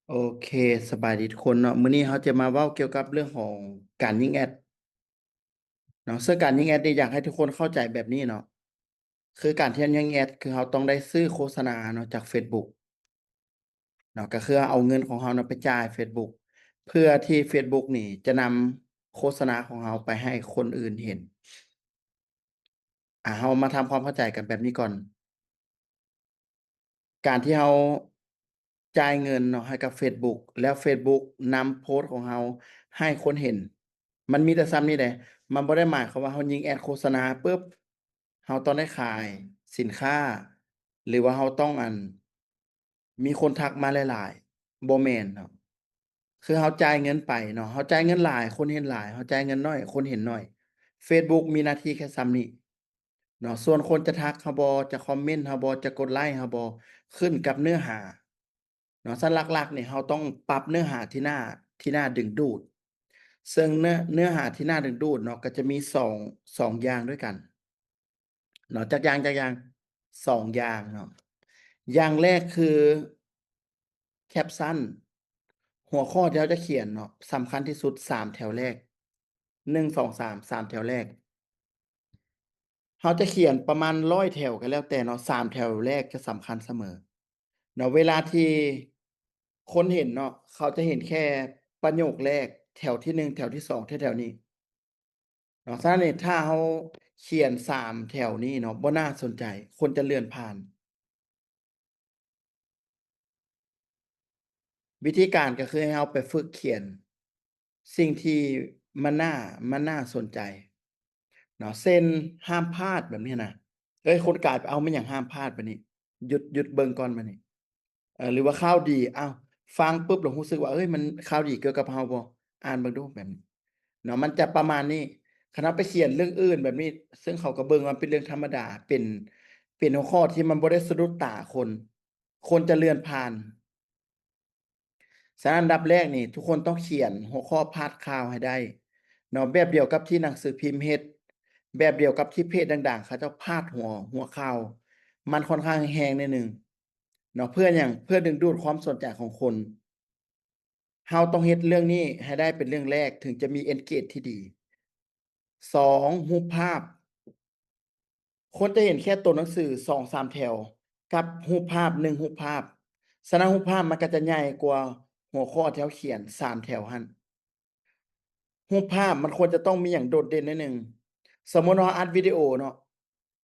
ໂອເຄ ສະບາຍດີທຸກຄົນເນາະ. ມື້ນີ້ເຮົາຈະມາເວົ້າກ່ຽວກັບເລື່ອງຂອງການຍິງແອັດເນາະ. ເຊິ່ງການຍິງແອັດນີ້ ຢາກໃຫ້ທຸກຄົນເຂົ້າໃຈແບບນີ້ເນາະ, ຄືການທີ່ເຮົາຍິງແອັດ ຄືເຮົາຕ້ອງໄດ້ຊື້ໂຄສະນາເນາະ ຈາກ Facebook ເນາະ, ກໍຄືເອົາເງິນຂອງເຮົາເນາະ ໄປຈ່າຍ Facebook ເພື່ອທີ່ Facebook ນີ້ຈະນຳໂຄສະນາຂອງເຮົາໄປໃຫ້ຄົນອື່ນເຫັນ. ອາ ເຮົາມາທຳຄວາມເຂົ້າໃຈກັນແບບນີ້ກ່ອນ. ການທີ່ເຮົາຈ່າຍເງິນເນາະ ໃຫ້ກັບ Facebook ແລ້ວ Facebook ນຳໂພສຂອງເຮົາໃຫ້ຄົນເຫັນ, ມັນມີແຕ່ສ່ຳນີ້ເດ້. ມັນບໍ່ໄດ້ໝາຍຄວາມວ່າເຮົາຍິງແອັດໂຄສະນາປຶບ ເຮົາຕ້ອງໄດ້ຂາຍສິນຄ້າ ຫຼືວ່າເຮົາຕ້ອງ ອັນ ມີຄົນທັກມາຫຼາຍໆ, ບໍ່ແມ່ນເນາະ. ຄືເຮົາຈ່າຍເງິນໄປເນາະ, ເຮົາຈ່າຍເງິນຫຼາຍ ຄົນເຫັນຫຼາຍ, ເຮົາຈ່າຍເງິນໜ້ອຍ ຄົນເຫັນໜ້ອຍ. Facebook ມີໜ້າທີ່ແຄ່ສ່ຳນີ້ເນາະ. ສ່ວນຄົນຈະທັກເຮົາບໍ່, ຈະຄອມເມັນເຮົາບໍ່, ຈະກົດໄລເຮົາບໍ່, ຂຶ້ນກັບເນື້ອຫາເນາະ. ຊັ້ນຫຼັກໆນີ້ ເຮົາຕ້ອງປັບເນື້ອຫາທີ່ໜ້າ ທີ່ໜ້າດຶງດູດ. ເຊິ່ງເນື້ອ ເນື້ອຫາທີ່ໜ້າດຶງດູດເນາະ ກໍຈະມີສອງ ສອງຢ່າງດ້ວຍກັນເນາະ. ຈັກຢ່າງ ຈັກຢ່າງ? ສອງຢ່າງເນາະ. ຢ່າງແລກຄື caption ຫົວຂໍ້ທີ່ເຮົາຈະຂຽນເນາະ, ສຳຄັນທີ່ສຸດ ສາມແຖວແລກ ໜຶ່ງ ສອງ ສາມ ສາມແຖວແລກ. ເຮົາຈະຂຽນປະມານຮ້ອຍແຖວກໍແລ້ວແຕ່ເນາະ, ສາມແຖວແລກຈະສຳຄັນສະເໝີເນາະ. ເວລາທີ່ຄົນເຫັນເນາະ, ເຂົາຈະເຫັນແຄ່ປະໂຫຍກແລກ, ແຖວທີໜຶ່ງ ແຖວທີສອງ ແຖວໆນີ້ເນາະ. ສະນັ້ນນີ້ ຖ້າເຮົາຂຽນສາມແຖວນີ້ເນາະ ບໍ່ໜ້າສົນໃຈ, ຄົນຈະເລື່ອນຜ່ານ. ວິທີການກໍຄືໃຫ້ເຮົາໄປຝຶກຂຽນສິ່ງທີ່ມັນໜ້າ ມັນໜ້າສົນໃຈເນາະ, ເຊັ່ນ ຫ້າມພາດແບບນີ້ນະ. ເອີຍ ຄົນກາຍໄປ ເອົ້າ ແມ່ນຫຍັງຫ້າມພາດບາດນີ້? ຢຸດ ຢຸດເບິ່ງກ່ອນບາດນີ້. ເອີ ຫຼືວ່າຂ່າວດີ, ອ້າວ ຟັງປຶບແລ້ວຮູ້ສຶກວ່າ ເອີຍ ມັນຂ່າວດີກ່ຽວກັບເຮົາບໍ່? ອ່ານເບິ່ງດູແບບນີ້ເນາະ, ມັນຈະປະມານນີ້. ຄັນເຮົາໄປຂຽນເລື່ອງອື່ນແບບນີ້ ເຊິ່ງເຂົາກໍເບິ່ງວ່າເປັນເລື່ອງທຳມະດາ, ເປັນ ເປັນຫົວຂໍ້ທີ່ມັນບໍ່ໄດ້ສະດຸດຕາຄົນ, ຄົນຈະເລື່ອນຜ່ານ. ສະນັ້ນ ອັນດັບແລກນີ້ ທຸກຄົນຕ້ອງຂຽນຫົວຂໍ້ພາດຂ່າວໃຫ້ໄດ້ເນາະ, ແບບດຽວກັບທີ່ໜັງສືພິມເຮັດ, ແບບດຽວກັບທີ່ເພຈດັງໆ ເຂົາເຈົ້າພາດຫົວ ຫົວຂ່າວ, ມັນຄ່ອນຂ້າງແຮງໜ້ອຍໜຶ່ງເນາະ. ເພື່ອຫຍັງ? ເພື່ອດຶງດູດຄວາມສົນໃຈຂອງຄົນ. ເຮົາຕ້ອງເຮັດເລື່ອງນີ້ໃຫ້ໄດ້ເປັນເລື່ອງແລກ ເຖິງຈະມີ engage ທີ່ດີ. ສອງ ຮູບພາບ. ຄົນຈະເຫັນແຄ່ຕົວໜັງສືສອງສາມແຖວ ກັບຮູບພາບໜຶ່ງຮູບພາບ. ສະນັ້ນ ຮູບພາບມັນກໍຈະໃຫຍ່ກວ່າຫົວຂໍ້ທີ່ເຮົາຂຽນສາມແຖວຫັ້ນ. ຮູບພາບມັນຄວນຈະຕ້ອງມີຫຍັງໂດດເດັ່ນໜ້ອຍໜຶ່ງ. ສົມມຸດເຮົາອັດວິດີໂອເນາະ,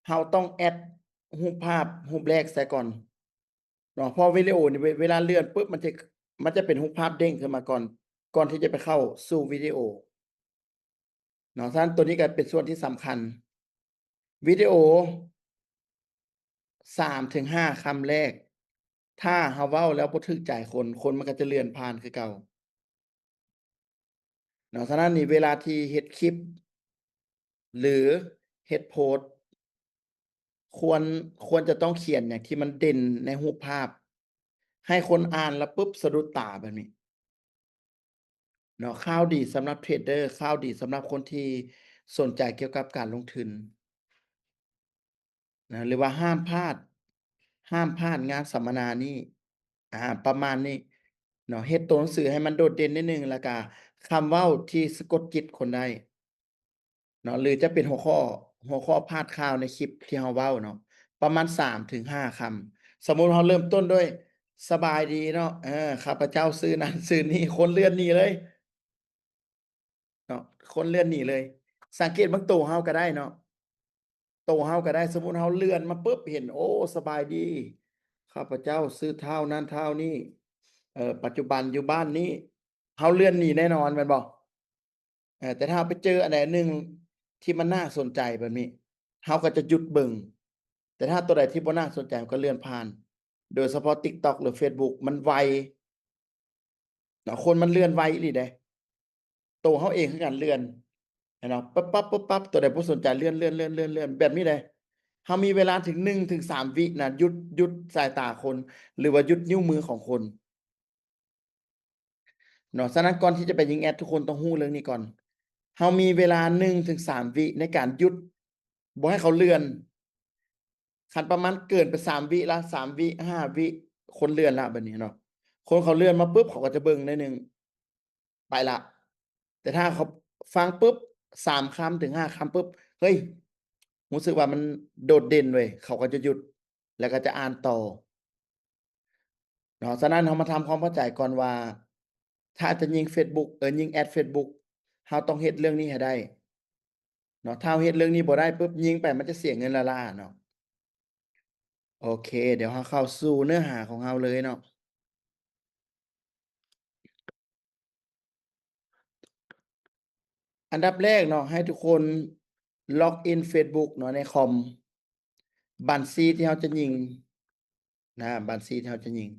ເຮົາຕ້ອງແອັດຮູບພາບຮູບແລກໃສ່ກ່ອນເນາະ, ເພາະວິດີໂອນີ້ ເວ ເວລາເລື່ອນປຶບ ມັນຈະ ມັນຈະເປັນຮູບພາບເດ້ງຂຶ້ນມາກ່ອນ, ກ່ອນທີ່ຈະໄປເຂົ້າສູ່ວິດີໂອເນາະ. ສະນັ້ນ ຕົວນີ້ກໍເປັນສ່ວນທີ່ສຳຄັນ. ວິດີໂອສາມເຖິງຫ້າຄຳແລກ ຖ້າເຮົາເວົ້າແລ້ວບໍ່ຖືກໃຈຄົນ, ຄົນມັນກໍຈະເລື່ອນຜ່ານຄືເກົ່າເນາະ. ສະນັ້ນນີ້ ເວລາທີ່ເຮັດຄລິບ ຫຼື ເຮັດໂພສ ຄວນ ຄວນຈະຕ້ອງຂຽນຫຍັງທີ່ມັນເດັ່ນໃນຮູບພາບ ໃຫ້ຄົນອ່ານແລ້ວປຶບສະດຸດຕາແບບນີ້ເນາະ. ຂ່າວດີສຳລັບເທຣດເດີ, ຂ່າວດີສຳລັບຄົນທີ່ສົນໃຈກ່ຽວກັບການລົງທຶນນະ, ຫຼືວ່າຫ້າມພາດ, ຫ້າມພາດງານສຳມະນານີ້, ອາ ປະມານນີ້ເນາະ. ເຮັດຕົວໜັງສືໃຫ້ມັນໂດດເດັ່ນໜ້ອຍໜຶ່ງ, ແລ້ວກະຄຳເວົ້າທີ່ສະກົດຈິດຄົນໄດ້ ເນາະ ຫຼືຈະເປັນຫົວຂໍ້ ຫົວຂໍ້ພາດຂ່າວໃນຄລິບທີ່ເຮົາເວົ້າເນາະ ປະມານສາມເຖິງຫ້າຄຳ. ສົມມຸດເຮົາເລີ່ມຕົ້ນດ້ວຍ ສະບາຍດີເນາະ, ເອີ ຂ້າພະເຈົ້າຊື່ນັ້ນຊື່ນີ້, ຄົນເລື່ອນໜີເລີຍເນາະ, ຄົນເລື່ອນໜີເລີຍ. ສັງເກດເບິ່ງໂຕເຮົາກໍໄດ້ເນາະ, ໂຕເຮົາກໍໄດ້. ສົມມຸດເຮົາເລື່ອນມາປຶບ ເຫັນ ໂອ້ ສະບາຍດີ, ຂ້າພະເຈົ້າຊື່ທ້າວນັ້ນທ້າວນີ້, ເອີ ປັດຈຸບັນຢູ່ບ້ານນີ້, ເຮົາເລື່ອນໜີແນ່ນອນແມ່ນບໍ່? ເອີ ແຕ່ຖ້າເຮົາໄປເຈີອັນໃດອັນໜຶ່ງທີ່ມັນໜ້າສົນໃຈແບບນີ້ ເຮົາກໍຈະຢຸດເບິ່ງ, ແຕ່ຖ້າຕົວໃດທີ່ບໍ່ໜ້າສົນໃຈ ເຮົາກໍເລື່ອນຜ່ານ. ໂດຍສະເພາະ TikTok ຫຼື Facebook ມັນໄວເນາະ, ຄົນມັນເລື່ອນໄວອີ່ຫຼີເດ້. ໂຕເຮົາເອງຄືກັນເລື່ອນເນາະ, ປັບໆໆ ຕົວໃດບໍ່ສົນໃຈເລື່ອນ ເລື່ອນ ເລື່ອນ ເລື່ອນ ເລື່ອນ ແບບນີ້ເດ້. ເຮົາມີເວລາເຖິງໜຶ່ງເຖິງສາມວິນະ, ຢຸດ ຢຸດສາຍຕາຄົນ ຫຼືວ່າຢຸດນິ້ວມືຂອງຄົນ ເນາະ. ສະນັ້ນ ກ່ອນທີ່ຈະໄປຍິງແອັດ ທຸກຄົນຕ້ອງຮູ້ເລື່ອງນີ້ກ່ອນ. ເຮົາມີເວລາໜຶ່ງເຖິງສາມວິໃນການຢຸດ ບໍ່ໃຫ້ເຂົາເລື່ອນ. ຄັນປະມານເກີນໄປສາມວິລະ, ສາມວິ ຫ້າວິ ຄົນເລື່ອນລະ ບາດນີ້ເນາະ. ຄົນເຂົາເລື່ອນມາປຶບ ເຂົາກໍຈະເບິ່ງໜ້ອຍໜຶ່ງ ໄປລະ. ແຕ່ຖ້າເຂົາຟັງປຶບ ສາມຄຳເຖິງຫ້າຄຳປຶບ ເຮີ້ຍ ຮູ້ສຶກວ່າມັນໂດດເດັ່ນເວີຍ ເຂົາກໍຈະຢຸດ ແລ້ວກໍຈະອ່ານຕໍ່ເນາະ. ສະນັ້ນ ເຮົາມາທຳຄວາມເຂົ້າໃຈກ່ອນວ່າ ຖ້າຈະຍິງເຟສບຸກ ເອີ ຍິງແອັດເຟສບຸກ ເຮົາຕ້ອງເຮັດເລື່ອງນີ້ໃຫ້ໄດ້ເນາະ. ຖ້າເຮົາເຮັດເລື່ອງນີ້ບໍ່ໄດ້ປຶບ ຍິງໄປມັນຈະເສຍເງິນລ້າໆເນາະ. ໂອເຄ ດຽວເຮົາເຂົ້າສູ່ເນື້ອຫາຂອງເຮົາເລີຍເນາະ. ອັນດັບແລກເນາະ ໃຫ້ທຸກຄົນລັອກອິນເຟສບຸກເນາະ ໃນຄອມ ບັນຊີທີ່ເຮົາຈະຍິງນະ ບັນຊີທີ່ເຮົາຈະຍິງ.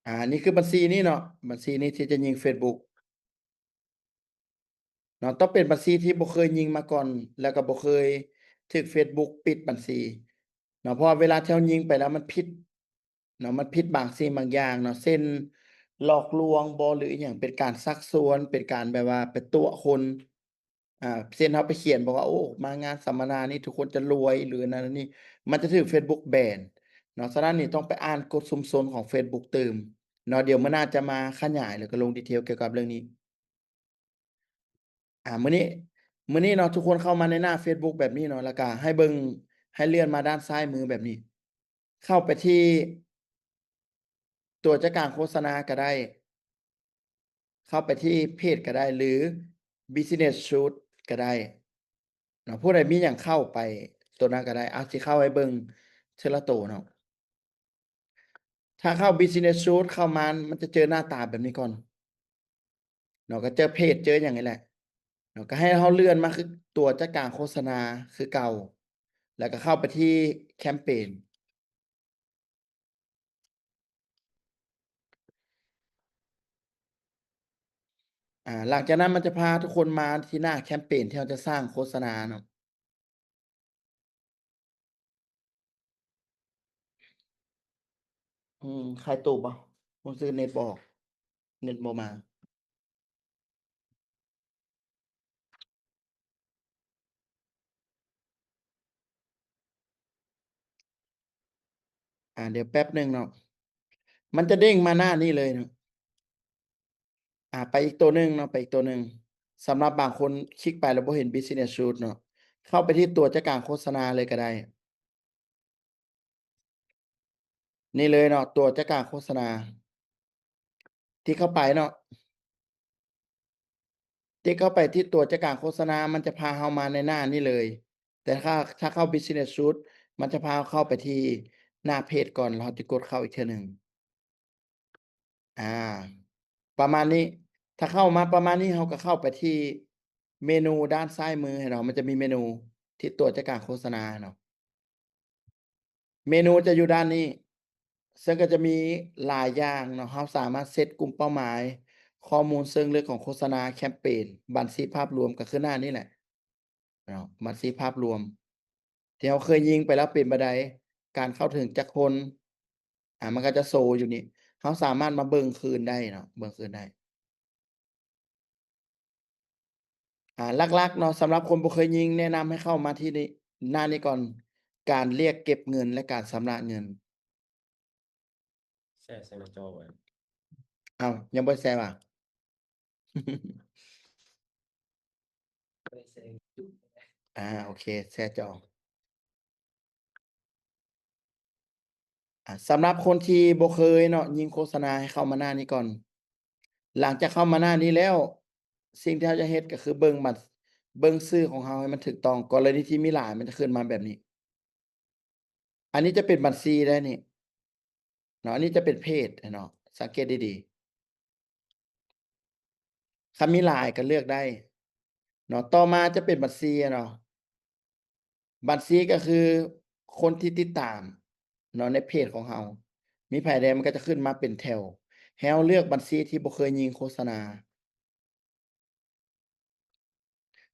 ອາ ນີ້ຄືບັນຊີນີ້ເນາະ ບັນຊີນີ້ທີ່ຈະຍິງເຟສບຸກເນາະ ຕ້ອງເປັນບັນຊີທີ່ບໍ່ເຄີຍຍິງມາກ່ອນ ແລ້ວກໍບໍ່ເຄີຍຖືກເຟສບຸກປິດບັນຊີເນາະ. ເພາະວ່າເວລາທີ່ເຮົາຍິງໄປແລ້ວມັນຜິດເນາະ ມັນຜິດບາງສິ່ງບາງຢ່າງເນາະ ເຊັ່ນ ຫຼອກລວງບໍ ຫຼືອີ່ຫຍັງ ເປັນການຊັກຊວນ ເປັນການແບບວ່າໄປຕົວະຄົນ ອ່າ ເຊັ່ນເຮົາໄປຂຽນບອກວ່າ ໂອ້ ມາງານສຳມະນານີ້ທຸກຄົນຈະລວຍ ຫຼືນັ້ນນີ້ ມັນຈະຖືກເຟສບຸກແບນເນາະ. ສະນັ້ນນີ້ຕ້ອງໄປອ່ານກົດຊຸມຊົນຂອງເຟສບຸກຕື່ມເນາະ. ດຽວມື້ໜ້າຈະມາຂະຫຍາຍ ແລ້ວກໍລົງດີເທວກ່ຽວກັບເລື່ອງນີ້. ອ່າ ມື້ນີ້ ມື້ນີ້ເນາະ ທຸກຄົນເຂົ້າມາໃນໜ້າເຟສບຸກແບບນີ້ເນາະ ແລ້ວກໍໃຫ້ເບິ່ງ ໃຫ້ເລື່ອນມາດ້ານຊ້າຍມືແບບນີ້ ເຂົ້າໄປທີ່ຕົວຈັດການໂຄສະນາກໍໄດ້ ເຂົ້າໄປທີ່ເພຈກໍໄດ້ ຫຼື Business Suite ກໍໄດ້ເນາະ. ຜູ້ໃດມີຫຍັງເຂົ້າໄປຕົວນັ້ນກໍໄດ້. ເອົາ ຊິເຂົ້າໃຫ້ເບິ່ງເທື່ອລະໂຕເນາະ. ຖ້າເຂົ້າ Business Suite ເຂົ້າມາ ມັນຈະເຈີໜ້າຕາແບບນີ້ກ່ອນເນາະ ກໍເຈີເພຈ ເຈີຫຍັງນີ້ແຫຼະເນາະ. ກໍໃຫ້ເຮົາເລື່ອນມາຄືຕົວຈັດການໂຄສະນາຄືເກົ່າ ແລ້ວກໍເຂົ້າໄປທີ່ແຄມເປນ. ອ່າ ຫຼັງຈາກນັ້ນມັນຈະພາທຸກຄົນມາທີ່ໜ້າແຄມເປນທີ່ເຮົາຈະສ້າງໂຄສະນາເນາະ. ອືມ ຂາຍຕູ້ບໍ່? ຮູ້ສຶກເນັດບໍ່ອອກ ເນັດບໍ່ມາ. ອ່າ ດຽວແປັບໜຶ່ງເນາະ ມັນຈະເດ້ງມາໜ້ານີ້ເລີຍເນາະ. ອ່າ ໄປອີກໂຕໜຶ່ງເນາະ ໄປອີກໂຕໜຶ່ງ. ສຳລັບບາງຄົນຄລິກໄປແລ້ວບໍ່ເຫັນ Business Suite ເນາະ ເຂົ້າໄປທີ່ຕົວຈັດການໂຄສະນາເລີຍກໍໄດ້. ນີ້ເລີຍເນາະ ຕົວຈັດການໂຄສະນາ ຕິກເຂົ້າໄປເນາະ ຕິກເຂົ້າໄປທີ່ຕົວຈັດການໂຄສະນາ ມັນຈະພາເຮົາມາໃນໜ້ານີ້ເລີຍ. ແຕ່ຖ້າ ຖ້າເຂົ້າ Business Suite ມັນຈະພາເຮົາເຂົ້າໄປທີ່ໜ້າເພຈກ່ອນ ແລ້ວເຮົາຈະກົດເຂົ້າອີກເທື່ອໜຶ່ງ. ອ່າ ປະມານນີ້ ຖ້າເຂົ້າມາປະມານນີ້ ເຮົາກໍເຂົ້າໄປທີ່ເມນູດ້ານຊ້າຍມືເນາະ ມັນຈະມີເມນູທີ່ຕົວະຈາກການໂຄສະນາເນາະ ເມນູຈະຢູ່ດ້ານນີ້ ເຊິ່ງກໍຈະມີຫຼາຍຢ່າງເນາະ ເຮົາສາມາດເຊັດກຸ່ມເປົ້າໝາຍ ຂໍ້ມູນເຊີງເລິກຂອງໂຄສະນາ ແຄມເປນ ບັນຊີພາບລວມ ກໍຄືໜ້ານີ້ແຫຼະ ເນາະ ບັນຊີພາບລວມ ທີ່ເຮົາເຄີຍຍິງໄປແລ້ວເປັນແບບໃດ ການເຂົ້າເຖິງຈັກຄົນ ອາ ມັນກໍຈະໂຊຢູ່ນີ້ ເຮົາສາມາດມາເບິ່ງຄືນໄດ້ເນາະ ເບິ່ງຄືນໄດ້ ອາ ຫຼັກໆເນາະ ສຳລັບຄົນບໍ່ເຄີຍຍິງ ແນະນຳໃຫ້ເຂົ້າມາທີ່ນີ້ ໜ້ານີ້ກ່ອນ ການລຽກເກັບເງິນ ແລະ ການຊຳລະເງິນ. ແຊໃສ່ໜ້າຈໍໄວ້ ເອົ້າ ຍັງບໍ່ແຊຫວາ? ອ່າ ໂອເຄ ແຊຈໍ ອ່າ ສຳລັບຄົນທີ່ບໍ່ເຄີຍເນາະ ຍິງໂຄສະນາ ໃຫ້ເຂົ້າມາໜ້ານີ້ກ່ອນ. ຫຼັງຈາກເຂົ້າມາໜ້ານີ້ແລ້ວ ສິ່ງທີ່ເຮົາຈະເຮັດກໍຄືເບິ່ງບັນ ເບິ່ງຊື່ຂອງເຮົາໃຫ້ມັນຖືກຕ້ອງ ກໍລະນີທີ່ມີຫຼາຍ ມັນຈະຂຶ້ນມາແບບນີ້. ອັນນີ້ຈະເປັນບັນຊີໄດ໋ນີ້ເນາະ ອັນນີ້ຈະເປັນເພຈເນາະ ສັງເກດດີໆ ຄັນມີຫຼາຍກໍເລືອກໄດ້ເນາະ. ຕໍ່ມາຈະເປັນບັນຊີເນາະ ບັນຊີກໍຄືຄົນທີ່ຕິດຕາມເນາະ ໃນເພຈຂອງເຮົາ ມີໃຜແດ່ ມັນກໍຈະຂຶ້ນມາເປັນແຖວ ໃຫ້ເຮົາເລືອກບັນຊີທີ່ບໍ່ເຄີຍຍິງໂຄສະນາ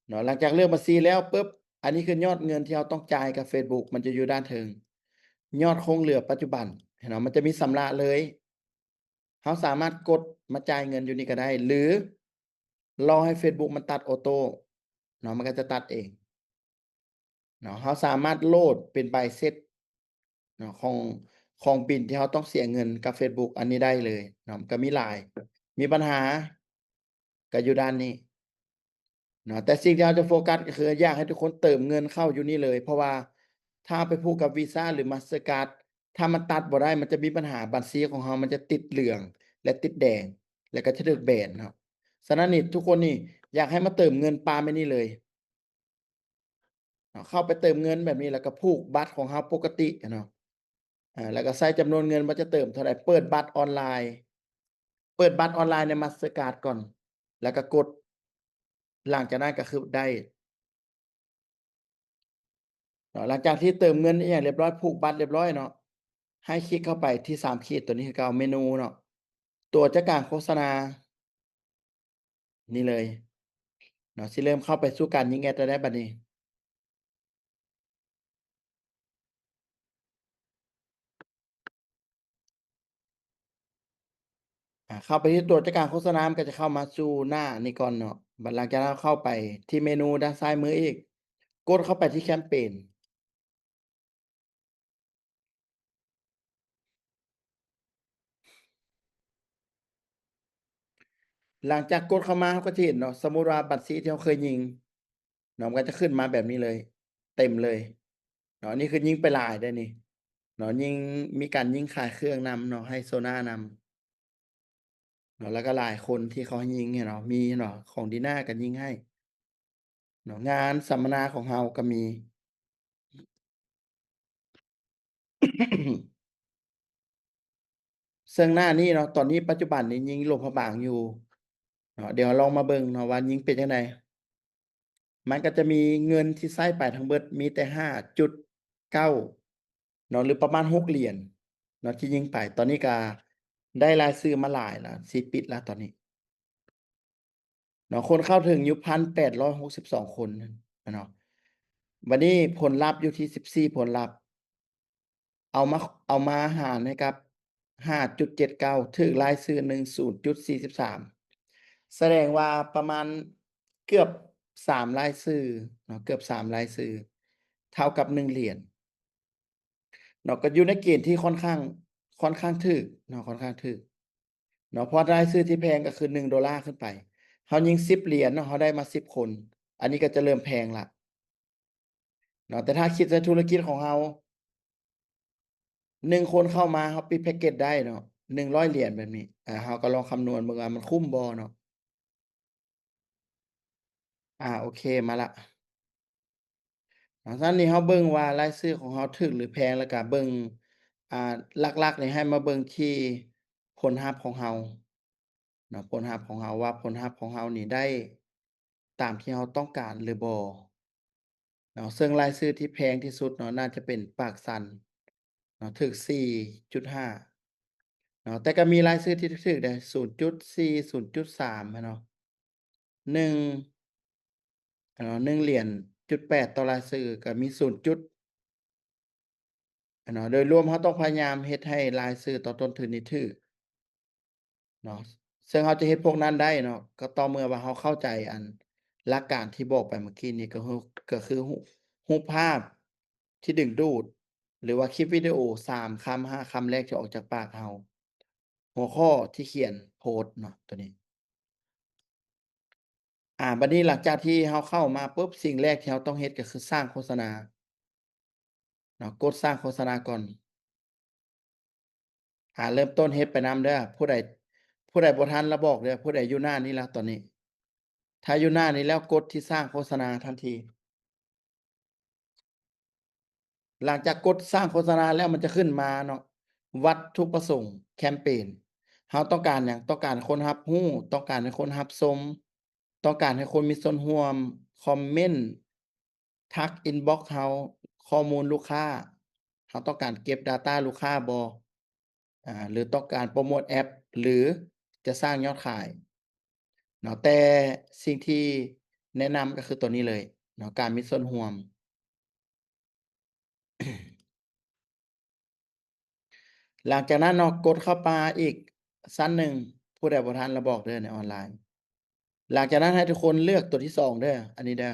ເນາະ. ຫຼັງຈາກເລືອກບັນຊີແລ້ວປຶບ ອັນນີ້ຄືຍອດເງິນທີ່ເຮົາຕ້ອງຈ່າຍກັບເຟສບຸກ ມັນຈະຢູ່ດ້ານເທິງ ຍອດຄົງເຫຼືອປັດຈຸບັນເນາະ ມັນຈະມີຊຳລະເລີຍ ເຮົາສາມາດກົດມາຈ່າຍເງິນຢູ່ນີ້ກໍໄດ້ ຫຼື ລໍໃຫ້ເຟສບຸກມັນຕັດໂອໂຕ້ ເນາະ ມັນກໍຈະຕັດເອງເນາະ. ເຮົາສາມາດໂຫຼດເປັນໃບເສັດເນາະ ຂອງ ຂອງບິນທີ່ເຮົາຕ້ອງເສຍເງິນກັບ Facebook ອັນນີ້ໄດ້ເລີຍເນາະ. ມັນກໍມີຫຼາຍ ມີບັນຫາ ກໍຢູ່ດ້ານນີ້ເນາະ. ແຕ່ສິ່ງທີ່ເຮົາຈະໂຟກັສກໍຄື ຢາກໃຫ້ທຸກຄົນເຕີມເງິນເຂົ້າຢູ່ນີ້ເລີຍ ເພາະວ່າຖ້າເອົາໄປຜູກກັບ Visa ຫຼື Mastercard ຖ້າມັນຕັດບໍ່ໄດ້ ມັນຈະມີບັນຫາ ບັນຊີຂອງເຮົາມັນຈະຕິດເຫຼືອງ ແລະ ຕິດແດງ ແລະ ກໍຈະຖືກແບນເນາະ. ສະນັ້ນນີ້ ທຸກຄົນນີ້ ຢາກໃຫ້ມາເຕີມເງິນປາມອັນນີ້ເລີຍເນາະ. ເຂົ້າໄປເຕີມເງິນແບບນີ້ ແລ້ວກໍຜູກບັດຂອງເຮົາປົກກະຕິເນາະ. ອາ ແລ້ວກໍໃສ່ຈຳນວນເງິນວ່າຈະເຕີມເທົ່າໃດ, ເປີດບັດອອນລາຍ ເປີດບັດອອນລາຍໃນ Mastercard ກ່ອນ ແລ້ວກໍກົດ ຫຼັງຈາກນັ້ນກໍຄືໄດ້ເນາະ. ຫຼັງຈາກທີ່ເຕີມເງິນອີ່ຫຍັງລຽບຮ້ອຍ ຜູກບັດລຽບຮ້ອຍເນາະ, ໃຫ້ຄລິກເຂົ້າໄປທີ່ສາມຂີດຕົວນີ້ຄືເກົ່າ ເມນູເນາະ, ຕົວຈັດການໂຄສະນາ ນີ້ເລີຍເນາະ. ຊິເລີ່ມເຂົ້າໄປສູ່ການຍິງແອັດແລ້ວໄດ໋ບັດນີ້. ອາ ເຂົ້າໄປທີ່ຕົວຈັດການໂຄສະນາ ມັນກໍຈະເຂົ້າມາສູ່ໜ້ານີ້ກ່ອນເນາະ. ບັດຫຼັງຈາກນັ້ນເຂົ້າໄປທີ່ເມນູດ້ານຊ້າຍມືອີກ, ກົດເຂົ້າໄປທີ່ແຄມເປນ. ຫຼັງຈາກກົດເຂົ້າມາ ເຮົາກໍຈະເຫັນເນາະ, ສົມມຸດວ່າບັນຊີທີ່ເຮົາເຄີຍຍິງເນາະ, ມັນກໍຈະຂຶ້ນມາແບບນີ້ເລີຍ, ເຕັມເລີຍເນາະ. ນີ້ຄືຍິງໄປຫຼາຍເດ້ນີ້ເນາະ, ຍິງ ມີການຍິງຂາຍເຄື່ອງນຳເນາະ, ໃຫ້ໂຊນານຳ. ເນາະ ແລ້ວກໍຫຼາຍຄົນທີ່ເຂົາໃຫ້ຍິງເນາະ, ມີເນາະ ຂອງດີນາກໍຍິງໃຫ້ເນາະ, ງານສຳມະນາຂອງເຮົາກໍມີ. ເຊິ່ງໜ້ານີ້ເນາະ, ຕອນນີ້ປັດຈຸບັນນີ້ຍິງຫຼວງພະບາງຢູ່ເນາະ. ດຽວລອງມາເບິ່ງເນາະວ່າຍິງເປັນຈັ່ງໃດ. ມັນກໍຈະມີເງິນທີ່ໃຊ້ໄປທັງເບິດມີແຕ່ຫ້າຈຸດເກົ້າເນາະ ຫຼືປະມານຫົກຫຼຽນເນາະທີ່ຍິງໄປ. ຕອນນີ້ກໍໄດ້ລາຍຊື່ມາຫຼາຍລະ, ຊິປິດລະຕອນນີ້ເນາະ. ຄົນເຂົ້າເຖິງຢູ່ພັນແປດຮ້ອຍຫົກສິບສອງຄົນເນາະ. ບັດນີ້ຜົນລັບຢູ່ທີ່ສິບສີ່ຜົນລັບ. ເອົາມາ ເອົາມາຫານໃຫ້ກັບຫ້າຈຸດເຈັດເກົ້າ ຖືກລາຍຊື່ໜຶ່ງສູນຈຸດສີ່ສິບສາມ ສະແດງວ່າປະມານເກືອບສາມລາຍຊື່ເນາະ, ເກືອບສາມລາຍຊື່ ເທົ່າກັບໜຶ່ງຫຼຽນເນາະ. ກໍຢູ່ໃນເກນທີ່ຄ່ອນຂ້າງ ຄ່ອນຂ້າງຖືກເນາະ, ຄ່ອນຂ້າງຖືກເນາະ, ເພາະລາຍຊື່ທີ່ແພງກໍຄືໜຶ່ງໂດລາຂຶ້ນໄປ. ເຮົາຍິງສິບຫຼຽນເນາະ, ເຮົາໄດ້ມາສິບຄົນ, ອັນນີ້ກໍຈະເລີ່ມແພງລະ. ເນາະ, ແຕ່ຖ້າຄິດໃສ່ທຸລະກິດຂອງເຮົາ ໜຶ່ງຄົນເຂົ້າມາ ເຮົາປິດແພັກເກັດໄດ້ເນາະ ໜຶ່ງຮ້ອຍຫຼຽນແບບນີ້, ອາ ເຮົາກໍລອງຄຳນວນເບິ່ງວ່າມັນຄຸ້ມບໍ່ເນາະ. ອາ ໂອເຄ ມາລະເນາະ. ຊັ້ນນີ້ເຮົາເບິ່ງວ່າລາຍຊື່ຂອງເຮົາຖືກຫຼືແພງ, ແລ້ວກະເບິ່ງ ອາ ຫຼັກໆນີ້ໃຫ້ມາເບິ່ງທີ່ຜົນຮັບຂອງເຮົາເນາະ, ຜົນຮັບຂອງເຮົາ ວ່າຜົນຮັບຂອງເຮົານີ້ໄດ້ຕາມທີ່ເຮົາຕ້ອງການຫຼືບໍ່. ເນາະ, ເຊິ່ງລາຍຊື່ທີ່ແພງທີ່ສຸດເນາະ ໜ້າຈະເປັນປາກຊັນເນາະ, ຖືກສີ່ຈຸດຫ້າເນາະ, ແຕ່ກໍມີລາຍຊື່ທີ່ຖືກໆເດ້ ສູນຈຸດສີ່ ສູນຈຸດສາມເນາະ, ໜຶ່ງ ເນາະ ໜຶ່ງຫຼຽນຈຸດແປດຕໍ່ລາຍຊື່ ກໍມີສູນຈຸດ ເນາະ. ໂດຍລວມເຮົາຕ້ອງພະຍາຍາມເຮັດໃຫ້ລາຍຊື່ຕໍ່ຕົ້ນທຶນນີ້ຖືກ ເນາະ, ເຊິ່ງເຮົາຈະເຮັດພວກນັ້ນໄດ້ເນາະ ກໍຕໍ່ເມື່ອວ່າເຮົາເຂົ້າໃຈອັນຫຼັກການທີ່ບອກໄປເມື່ອກີ້ນີ້ ກໍຄື ກໍຄືຮູບ ຮູບພາບທີ່ດຶງດູດ ຫຼືວ່າຄລິບວິດີໂອສາມຄຳຫ້າຄຳແລກທີ່ອອກຈາກປາກເຮົາ, ຫົວຂໍ້ທີ່ຂຽນໂພສເນາະ ຕົວນີ້. ອາ ບັດນີ້ຫຼັງຈາກທີ່ເຮົາເຂົ້າມາປຸບ ສິ່ງແລກທີ່ເຮົາຕ້ອງເຮັດກໍຄືສ້າງໂຄສະນາເນາະ, ກົດສ້າງໂຄສະນາກ່ອນ. ອາ ເລີ່ມຕົ້ນເຮັດໄປນຳເດີ, ຜູ້ໃດ ຜູ້ໃດບໍ່ທັນລະບອກເດີ, ຜູ້ໃດຢູ່ໜ້ານີ້ລະຕອນນີ້. ຖ້າຢູ່ໜ້ານີ້ແລ້ວ ກົດທີ່ສ້າງໂຄສະນາທັນທີ. ຫຼັງຈາກກົດສ້າງໂຄສະນາແລ້ວ ມັນຈະຂຶ້ນມາເນາະ, ວັດຖຸປະສົງແຄມເປນ. ເຮົາຕ້ອງການຫຍັງ? ຕ້ອງການໃຫ້ຄົນຮັບຮູ້, ຕ້ອງການໃຫ້ຄົນຮັບຊົມ, ຕ້ອງການໃຫ້ຄົນມີສ່ວນຮ່ວມ, ຄອມເມັນ, ທັກອິນບັອກເຮົາ, ຂໍ້ມູນລູກຄ້າ, ເຮົາຕ້ອງການເກັບ data ລູກຄ້າບໍ່? ອາ ຫຼືຕ້ອງການໂປຣໂມດແອັບ ຫຼືຈະສ້າງຍອດຂາຍເນາະ. ແຕ່ສິ່ງທີ່ແນະນຳກໍຄືຕົວນີ້ເລີຍເນາະ, ການມີສ່ວນຮ່ວມ. ຫຼັງຈາກນັ້ນເນາະ, ກົດເຂົ້າໄປອີກຊັ້ນໜຶ່ງ, ຜູ້ໃດບໍ່ທັນລະບອກເດີໃນອອນລາຍ. ຫຼັງຈາກນັ້ນໃຫ້ທຸກຄົນເລືອກຕົວທີສອງເດີ ອັນນີ້ເດີ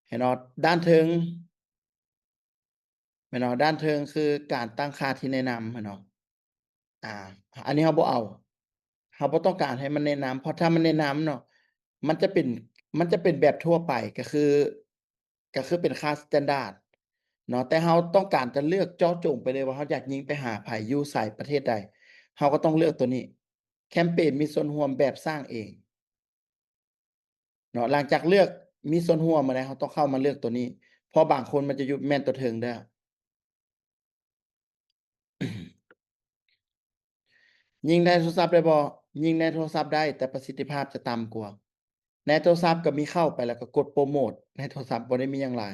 ເຫັນເນາະ ດ້ານເທິງ ແມ່ນເນາະ ດ້ານເທິງຄືການຕັ້ງຄ່າທີ່ແນະນຳ ແມ່ນເນາະ ອາ ອັນນີ້ເຮົາບໍ່ເອົາ ເຮົາບໍ່ຕ້ອງການໃຫ້ມັນແນະນຳ ເພາະຖ້າມັນແນະນຳເນາະ ມັນຈະເປັນ ມັນຈະເປັນແບບທົ່ວໄປ ກໍຄື ກໍຄືເປັນຄ່າສະແຕນດາດເນາະ ແຕ່ເຮົາຕ້ອງການຈະເລືອກເຈາະຈົງໄປເລີຍວ່າເຮົາຢາກຍິງໄປຫາໃຜ ຢູ່ໃສ ປະເທດໃດ ເຮົາກໍຕ້ອງເລືອກຕົວນີ້ ແຄມເປນມີສ່ວນຮ່ວມແບບສ້າງເອງ ເນາະ ຫຼັງຈາກເລືອກມີສ່ວນຮ່ວມມາແລ້ວ ເຮົາຕ້ອງເຂົ້າມາເລືອກຕົວນີ້ ເພາະບາງຄົນມັນຈະຢູ່ແມ່ນຕົວເທິງເດີ. ຍິງໃນໂທລະສັບໄດ້ບໍ່? ຍິງໃນໂທລະສັບໄດ້ ແຕ່ປະສິດທິພາບຈະຕ່ຳກວ່າ. ໃນໂທລະສັບກໍມີເຂົ້າໄປແລ້ວກໍກົດໂປຣໂມດໃນໂທລະສັບ ບໍ່ໄດ້ມີຫຍັງຫຼາຍ.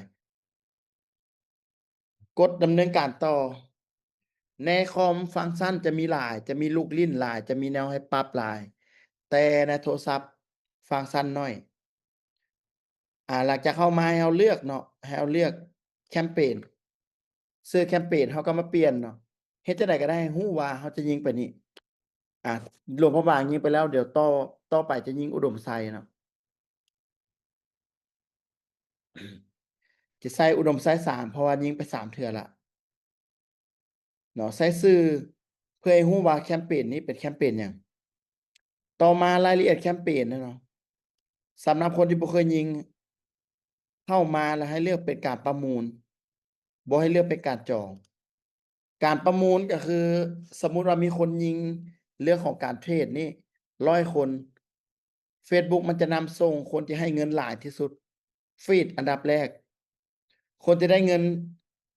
ກົດດຳເນີນການຕໍ່. ໃນຄອມຟັງຊັນຈະມີຫຼາຍ ຈະມີລູກຫຼິ້ນຫຼາຍ ຈະມີແນວໃຫ້ປັບຫຼາຍ ແຕ່ໃນໂທລະສັບຟັງຊັນໜ້ອຍ. ອາ ຫຼັງຈາກເຂົ້າມາໃຫ້ເຮົາເລືອກເນາະ ໃຫ້ເຮົາເລືອກແຄມເປນ ຊື່ແຄມເປນເຮົາກໍມາປ່ຽນເນາະ ເຮັດຈັ່ງໃດກໍໄດ້ໃຫ້ຮູ້ວ່າເຮົາຈະຍິງໄປນີ້ ອາ ຫຼວງພະບາງຍິງໄປແລ້ວ ດຽວຕໍ່ ຕໍ່ໄປຈະຍິງອຸດົມໄຊເນາະ. ຈະໃສ່ອຸດົມໄຊສາມ ເພາະວ່າຍິງໄປສາມເທື່ອລະເນາະ ໃສ່ຊື່ ເພື່ອໃຫ້ຮູ້ວ່າແຄມເປນນີ້ເປັນແຄມເປນຫຍັງ. ຕໍ່ມາລາຍລະອຽດແຄມເປນເນາະ ສຳລັບຄົນທີ່ບໍ່ເຄີຍຍິງ ເຂົ້າມາແລ້ວໃຫ້ເລືອກເປັນການປະມູນ ບໍ່ໃຫ້ເລືອກເປັນການຈອງ. ການປະມູນກໍຄື ສົມມຸດວ່າມີຄົນຍິງເລື່ອງຂອງການເທຣດນີ້ຮ້ອຍຄົນ Facebook ມັນຈະນຳສົ່ງຄົນທີ່ໃຫ້ເງິນຫຼາຍທີ່ສຸດ feed ອັນດັບແລກ ຄົນທີ່ໄດ້ເງິນ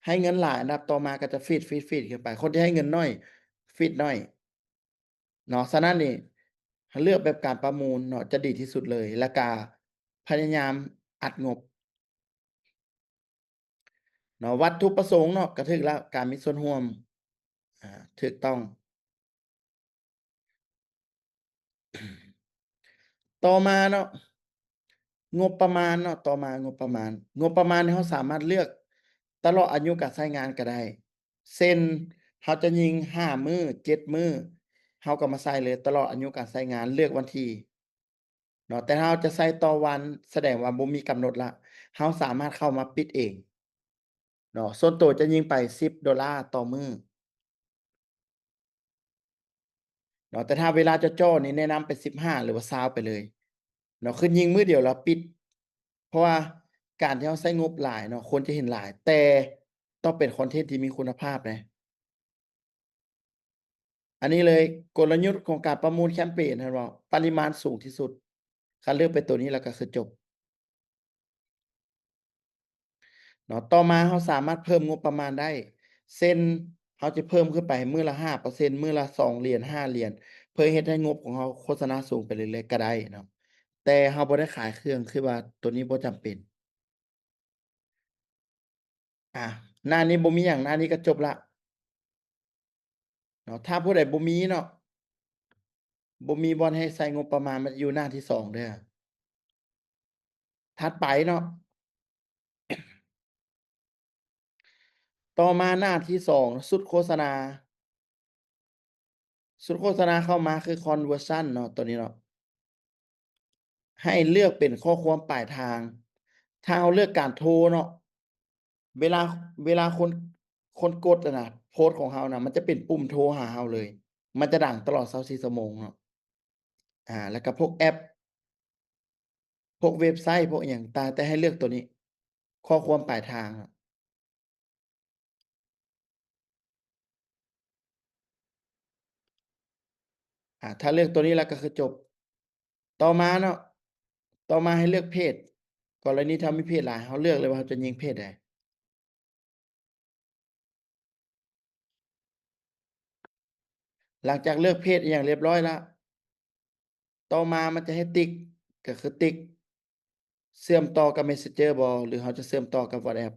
ໃຫ້ເງິນຫຼາຍ ອັນດັບຕໍ່ມາກໍຈະ feed feed feed ຂຶ້ນໄປ ຄົນທີ່ໃຫ້ເງິນໜ້ອຍ feed ໜ້ອຍເນາະ. ສະນັ້ນນີ້ ເລືອກແບບການປະມູນເນາະ ຈະດີທີ່ສຸດເລີຍ ແລ້ວກະພະຍາຍາມອັດງົບ ເນາະ ວັດຖຸປະສົງເນາະ ກະຖືກແລ້ວ ການມີສ່ວນຮ່ວມ ອາ ຖືກຕ້ອງ. ຕໍ່ມາເນາະ ງົບປະມານເນາະ ຕໍ່ມາງົບປະມານ ງົບປະມານນີ້ເຮົາສາມາດເລືອກຕະຫຼອດອາຍຸການໃຊ້ງານກໍໄດ້ ເຊັ່ນ ເຮົາຈະຍິງຫ້າມື້ ເຈັດມື້ ເຮົາກໍມາໃສ່ເລີຍ ຕະຫຼອດອາຍຸການໃຊ້ງານ ເລືອກວັນທີ ເນາະ ແຕ່ເຮົາຈະໃສ່ຕໍ່ວັນ ສະແດງວ່າບໍ່ມີກຳນົດລະ ເຮົາສາມາດເຂົ້າມາປິດເອງເນາະ. ສ່ວນໂຕຈະຍິງໄປສິບໂດລາຕໍ່ມື້ເນາະ ແຕ່ຖ້າເວລາເຈາະໆນີ້ແນະນຳໄປສິບຫ້າ ຫຼືວ່າຊາວໄປເລີຍເນາະ ຄືຍິງມື້ດຽວແລ້ວປິດ ເພາະວ່າການທີ່ເຮົາໃຊ້ງົບຫຼາຍເນາະ ຄົນຈະເຫັນຫຼາຍ ແຕ່ຕ້ອງເປັນຄອນເທັນທີ່ມີຄຸນນະພາບເດ້. ອັນນີ້ເລີຍ ກົນລະຍຸດຂອງການປະມູນແຄມເປນ ເຫັນບໍ່? ປະລິມານສູງທີ່ສຸດ ຄັນເລືອກໄປໂຕນີ້ແລ້ວກໍຄືຈົບເນາະ. ຕໍ່ມາເຮົາສາມາດເພີ່ມງົບປະມານໄດ້ ເຊັ່ນ ເຮົາຈະເພີ່ມຂຶ້ນໄປມື້ລະຫ້າເປີເຊັນ ມື້ລະສອງຫຼຽນ ຫ້າຫຼຽນ ເພື່ອເຮັດໃຫ້ງົບຂອງເຮົາໂຄສະນາສູງໄປເລື້ອຍໆກໍໄດ້ເນາະ ແຕ່ເຮົາບໍ່ໄດ້ຂາຍເຄື່ອງ ຄືວ່າໂຕນີ້ບໍ່ຈຳເປັນ. ອາ ໜ້ານີ້ບໍ່ມີຫຍັງ ໜ້ານີ້ກໍຈົບລະເນາະ. ຖ້າຜູ້ໃດບໍ່ມີເນາະ ບໍ່ມີບ່ອນໃຫ້ໃສ່ງົບປະມານ ມັນຈະຢູ່ໜ້າທີສອງເດີ້ ຖັດໄປເນາະ. ຕໍ່ມາໜ້າທີສອງ ຊຸດໂຄສະນາ. ຊຸດໂຄສະນາເຂົ້າມາຄື conversion ເນາະ ໂຕນີ້ເນາະ ໃຫ້ເລືອກເປັນຂໍ້ຄວາມປາຍທາງ. ຖ້າເຮົາເລືອກການໂທເນາະ ເວລາ ເວລາຄົນ ຄົນກົດຫັ້ນນະ ໂພສຂອງເຮົານະ ມັນຈະເປັນປຸ່ມໂທຫາເຮົາເລີຍ ມັນຈະດັງຕະຫຼອດຊາວສີ່ຊົ່ວໂມງເນາະ. ອາ ແລ້ວກໍພວກແອັບ ພວກເວັບໄຊ ພວກຫຍັງຕ່າງໆ ແຕ່ໃຫ້ເລືອກໂຕນີ້ ຂໍ້ຄວາມປາຍທາງເນາະ. ອາ ຖ້າເລືອກໂຕນີ້ແລ້ວກໍຄືຈົບ. ຕໍ່ມາເນາະ ຕໍ່ມາໃຫ້ເລືອກເພຈ ກໍລະນີຖ້າມີເພຈຫຼາຍ ເຮົາເລືອກເລີຍວ່າເຮົາຈະຍິງເພຈໃດ. ຫຼັງຈາກເລືອກເພຈອີ່ຫຍັງລຽບຮ້ອຍລະ ຕໍ່ມາມັນຈະໃຫ້ຕິກ ກໍຄືຕິກເຊື່ອມຕໍ່ກັບ Messenger ບໍ່ ຫຼືເຮົາຈະເຊື່ອມຕໍ່ກັບ WhatsApp.